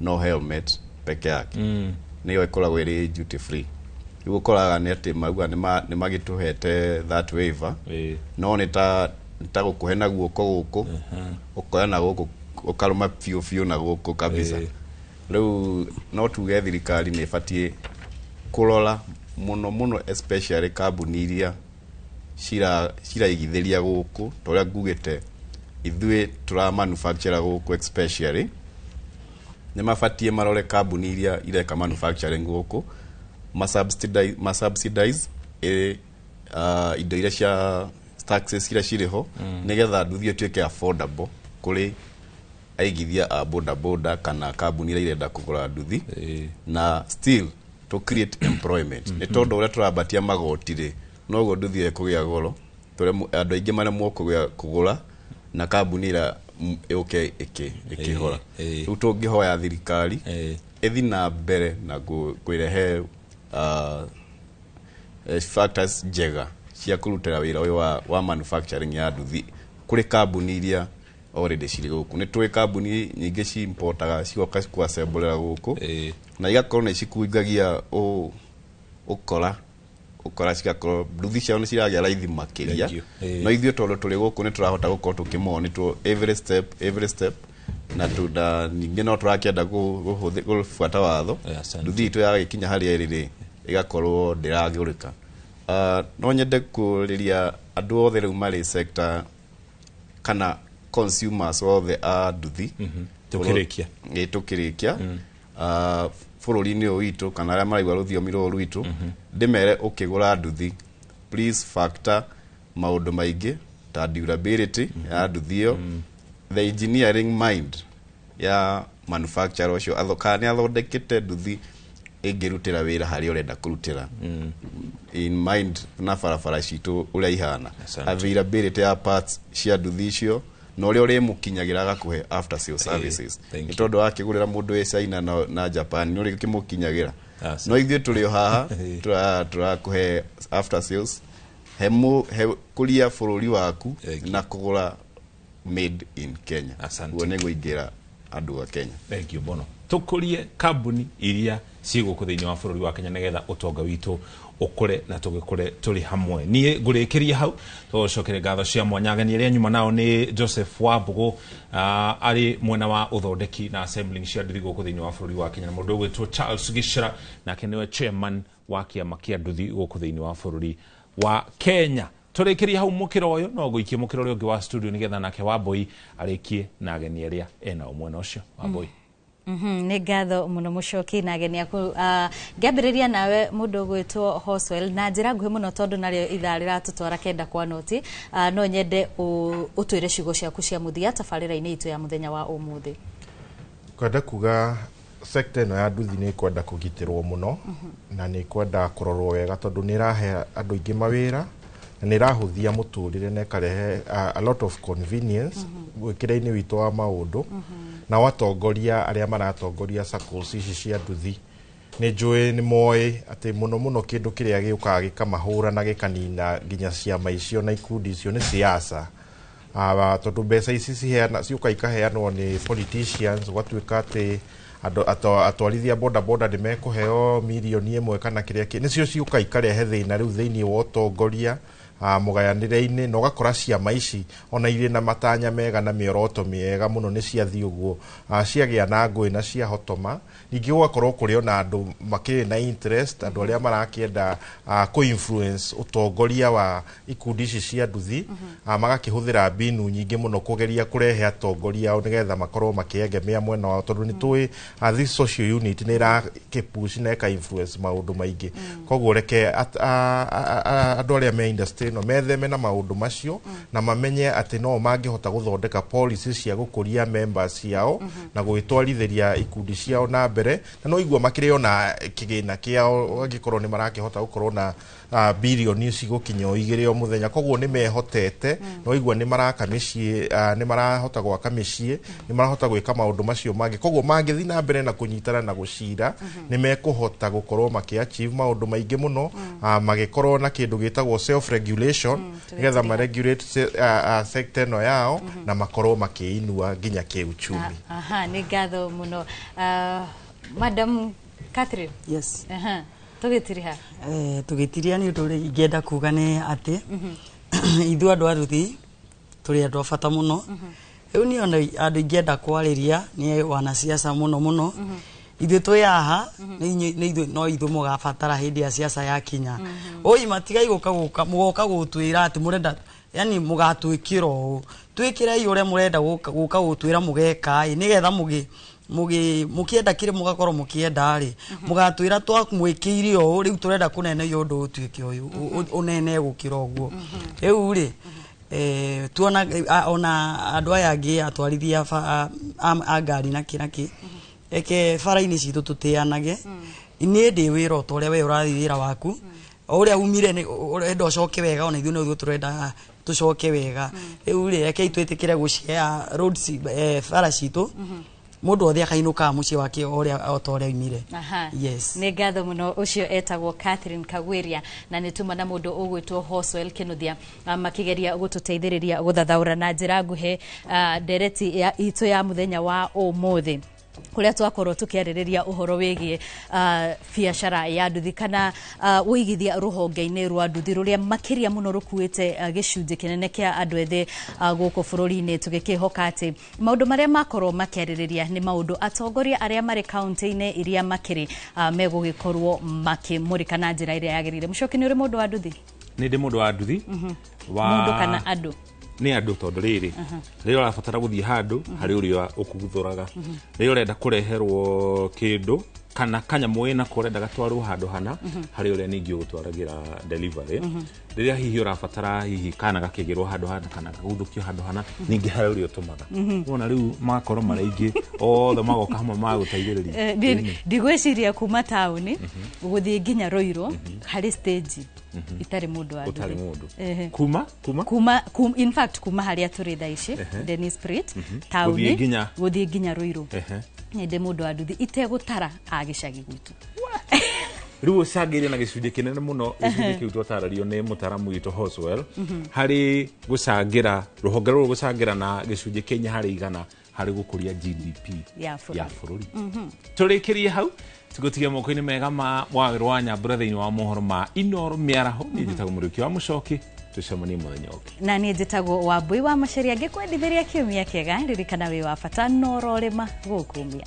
no helmet peke yake, nĩyo ĩkoragwo ĩrĩ duty free. Rĩu ũkoraga nĩ atĩ mauga nĩ magĩtũhete that waiver, no nĩ ta gũkũhe na guoko gũkũ ũkoya na gũkũ ũkarũma biũ biũ na gũkũ kabisa. Rĩu no tuge thirikari nĩ ĩbatiĩ kũrora mũno mũno especially kambuni iria ciraigithĩria gũkũ, ta ũrĩa ngugĩte ithuĩ tũra manufacture gũkũ especially nĩ mabatiĩ marore kambuni iria ireka manufacturing gũkũ, ma subsidize indo iria cia taxes iria cirĩ ho, nĩgetha nduthi ĩtuĩke affordable kũrĩ aigithia a boda boda kana kambuni iria irenda kũgũra nduthi, na still to create employment. Nĩ tondũ ũrĩa tũrambatia magoti rĩ, noguo nduthi ĩyo ĩkũgĩa goro, andũ aingĩ maremwo kũgũra na kambuni ĩrĩa ĩũke ĩkĩhora. Rĩu tũngĩhoya thirikari ĩthi na mbere na kwĩrehe factors njega cia kũrutĩra wĩra ũyũ wa manufacturing ya nduthi kũrĩ kambuni iria already cirĩ gũkũ. Nĩ tũĩ kambuni nyingĩ ci-importaga cigoka kũassemblera gũkũ na igakorwo nĩ cikungagia ũkora ũkora cigakorwo nduthi ciao nĩ ciragĩa raithi makĩria. Thank you. No ithuĩ tondũ tũrĩ gũkũ nĩ tũrahota gũkorwo tũkĩmonitor every step, every step, na tuna ningĩ no tũrakĩenda gũbuata watho, nduthi itũ yagĩkinya harĩa ĩrĩ rĩ ĩgakorwo ndĩragũrĩka. No nyende kũrĩria andũ othe rĩu marĩ sector kana consumers othe a nduthi. Tũkĩrĩkia. Ĩ, tũkĩrĩkia bũrũri-inĩ ũyũ witũ kana arĩa maraigua rũthiomi rũrũ rwitũ, ndĩmere ũkĩgũra nduthi please factor maũndũ maingĩ ta durability ya nduthi ĩyo, the engineering mind ya manufacturer ũcio, kana nĩ athondekete nduthi ĩngĩrutĩra wĩra harĩa ũrenda kũrutĩra, in mind na barabara citũ ũrĩa ihana, availability ya parts cia nduthi icio, na ũrĩa ũrĩmũkinyagĩra agakũhe after sale services, nĩ tondũ wakĩgũrĩra mũndũ wĩ China na Japan nĩ ũrĩkĩmũkinyagĩra, no ithuĩ tũrĩ o haha tũrakũhe after sales he kũria bũrũri waku na kũgũra made in Kenya. Guo nĩguo ingĩra andũ a Kenya. Thank you mũno. Tũkũrie kambuni iria ciĩ gũkũ thĩinĩ wa bũrũri wa Kenya nĩgetha ũtonga witũ ũkũre na tũgĩkũre tũrĩ hamwe. Niĩ ngũrĩkĩria hau tũcokere ngatho cia mwanya. Ageni arĩa nyuma nao nĩ Joseph Wambugu, arĩ mwena wa ũthondeki na assembling cia nduthi gũkũ thĩinĩ wa bũrũri wa Kenya, na mũndũ ũgwĩtwo Charles Gĩcera, nake nĩwe chairman wa kĩama kĩa nduthi gũkũ thĩinĩ wa bũrũri wa Kenya. Tũrĩkĩrie hau mũkĩra ũyũ, no ngũikie mũkĩra ũrĩa ũngĩ wa studio nĩgetha nake Wambui arĩkie na ageni arĩa ena mwena ũcio. Wambui. Nĩ ngatho mũno mũcoki na ageni aku. Ngĩambĩrĩria nawe mũndũ ũgwĩtwo Hoswell na njĩra nguhĩ mũno, tondũ narĩo ithaa rĩratũtwara 9 kwa noti, no nyende ũtwĩre ciugo ciaku cia mũthia tabarĩra-inĩ itũ ya mũthenya wa ũmũthĩ. Kwenda kuga sector ĩno ya nduthi nĩ kwenda kũgitĩrwo mũno na nĩ kwenda kũrorwo wega, tondũ nĩ ĩrahe andũ aingĩ mawĩra na nĩ ĩrahũthia mũtũrĩre na ĩkarehe a lot of convenience gwĩkĩra-inĩ witũ wa maũndũ. Nao atongoria arĩa maratongoria SACCOs ici cia nduthi, nĩ njũĩ nĩ moĩ atĩ mũno mũno kĩndũ kĩrĩa gĩũkaga gĩkamahũra na gĩkanina nginya ciama icio na ikundi icio nĩ siasa. Tondũ mbeca ici ciheana ciũka ikaheanwo nĩ politicians, gwatuĩka atĩ andũ atwarithia boda boda nĩ mekũheo mirioni 1 kana kĩrĩa nĩcio ciũka ikarehe thĩna rĩu thĩinĩ wa ũtongoria, mũgayanĩre-inĩ, na ũgakora ciama ici ona irĩ na matanya mega na mĩoroto mĩega mũno nĩ ciathiĩ ũguo, ciagĩa na ngũĩ na ciahotoma. Ningĩ gũgakorwo kũrĩ ona andũ makĩrĩ na interest, andũ arĩa marakĩenda kũ-influence ũtongoria wa ikundi ici cia nduthi, magakĩhũthĩra mbinu nyingĩ mũno kũgeria kũrehe atongoria ao nĩgetha makorwo makĩegemea mwena wao, tondũ nĩ tũĩ this social unit nĩ ĩrakĩpush na ĩka influence maũndũ maingĩ. Koguo reke andũ arĩa me industry ĩno metheme na maũndũ macio na mamenye atĩ no mangĩhota gũthondeka policies cia gũkũria members ciao na gwĩtwarithĩria ikundi ciao na mbere, na no igua makĩrĩ ona kĩgĩna kĩao angĩkorwo nĩ marakĩhota gũkorwo na birioni cigũkinya o 2 o mũthenya. Koguo nĩ mehotete, no igua nĩ maraka mĩciĩ, nĩ marahota gwaka mĩciĩ, nĩ marahota gwĩka maũndũ macio mangĩ. Koguo mangĩthiĩ na mbere na kũnyitana na gũcira, nĩ mekũhota gũkorwo makĩ achieve maũndũ maingĩ mũno, magĩkorwo na kĩndũ gĩtagwo self regulation, nĩgetha ma regulate sector ĩno yao na makorwo makĩinua nginya kĩuchumi. Aha, nĩ ngatho mũno. Madam Catherine. Yes. Aha, tũgĩtiriha. Tũgĩtiria nĩ ũndũ ũrĩa ingĩenda kuga nĩ atĩ ithuĩ andũ a nduthi tũrĩ andũ a bata mũno. Rĩu niĩ ona andũ ingĩenda kwarĩria nĩ wanasiasa mũno mũno. Ithuĩ twĩ haha nĩ ithuĩ no ithuĩ mũgabatara hĩndĩ ya siasa yakinya. Oi matigai gũka gũka mũgoka gũtwĩra atĩ mũrenda, yani mũgatwĩkĩra ũũ, twĩkĩrei ũrĩa mũrenda gũka gũka gũtwĩra mũgeka ĩ, nĩgetha mũgĩ mũgĩ mũkĩenda kĩrĩ mũgakorwo mũkĩenda rĩ, mũgatwĩra twamwĩkĩire ũũ, rĩu tũrenda kũnenehia ũndũ ũtuĩke ũyũ ũnene gũkĩra ũguo. Rĩu rĩ tuona ona andũ aya angĩ atwarithia a ngari na kĩ na kĩ, eke bara-inĩ citũ tũtĩanage. Niĩ ndĩ wĩra o ta ũrĩa we ũrathiĩ wĩra waku, o ũrĩa umire nĩ ũrenda ũcoke wega, ona ithuĩ no tũrenda tũcoke wega. Rĩu rĩ rekei twĩtĩkĩre gũshare roads, bara citũ, mũndũ othe akainũkaga mũciĩ wake o ũrĩa o ta ũrĩa oimire. Aha. Yes. Nĩ ngatho mũno. Ũcio etagwo Catherine Kagwiria na nĩ tuma na mũndũ ũgwĩtwo Hoswell Kinuthia, makĩgeria gũtũteithĩrĩria gũthathaũra na njĩra nguhĩ ndereti ya itũ ya mũthenya wa ũmũthĩ, kũrĩa twakorwo tũkĩarĩrĩria ũhoro wĩgiĩ biacara ya nduthi kana ũigithia rũhonge-inĩ rwa nduthi rũrĩa makĩria mũno rũkuĩte gĩcunjĩ kĩnene kĩa andũ ethĩ gũkũ bũrũri-inĩ, tũgĩkĩhoka atĩ maũndũ marĩa makorwo makĩarĩrĩria nĩ maũndũ atongoria arĩa marĩ kaunti-inĩ iria makĩrĩ megũgĩkorwo makĩmũrĩka na njĩra ĩrĩa yagĩrĩire. Mũcoki, nĩ ũrĩ mũndũ wa nduthi? Nĩ ndĩ mũndũ wa nduthi. Mũndũ kana andũ? Nĩ andũ, tondũ rĩrĩ rĩrĩa ũrabatara gũthiĩ handũ harĩ ũrĩa ũkuguthũraga, rĩrĩa ũrenda kũreherwo kĩndũ kana kanyamũ wĩnako ũrenda gatwarwo handũ hana, harĩ ũrĩa ningĩ ũgũtwaragĩra delivery, rĩrĩa hihi ũrabatara hihi kana gakĩgĩrwo handũ hana kana gaguthũkio handũ hana, ningĩ harĩ ũrĩa ũtũmaga. Wona rĩu magakorwo marĩ aingĩ othe magoka hamwe magũteithĩrĩria. Ndigwĩciria kuma taũni gũthiĩ nginya Ruiru harĩ stage itarĩ mũndũ wa ũtarĩ nduthi. Mũndũ kuma Kuma in fact kuma harĩa tũrĩ thaa ici, Dennis Pritt, taũni Gũthiĩ nginya gũthiĩ nginya Ruiru, nĩ mũndũ wa nduthi itegũtara a gĩcagi gwitũ. Rĩu ũcangĩire na gĩcunjĩ kĩnene mũno, gĩcunjĩ kĩu twatarario nĩ mũtaramu witũ Hoswell, harĩ gũcangĩra rũhonge rũrũ gũcangĩra na gĩcunjĩ kĩa 4% harĩ gũkũria GDP ya bũrũri. Ya bũrũri. Tũrĩkĩrie hau, tũgũtigia moko-inĩ mega ma Wawerũ wa Nyambura thĩinĩ wa mohoro ma Inoro mĩaraho. Niĩ njĩtagwo Mũrĩũki wa Mũcoki, tũcemanie mũthenya ũngĩ. Na niĩ njĩtagwo Wambui wa Macaria, ngĩkwendithĩria kiumia kĩega. Ririkana wĩ wa bata no ũrorĩma gũkũmia.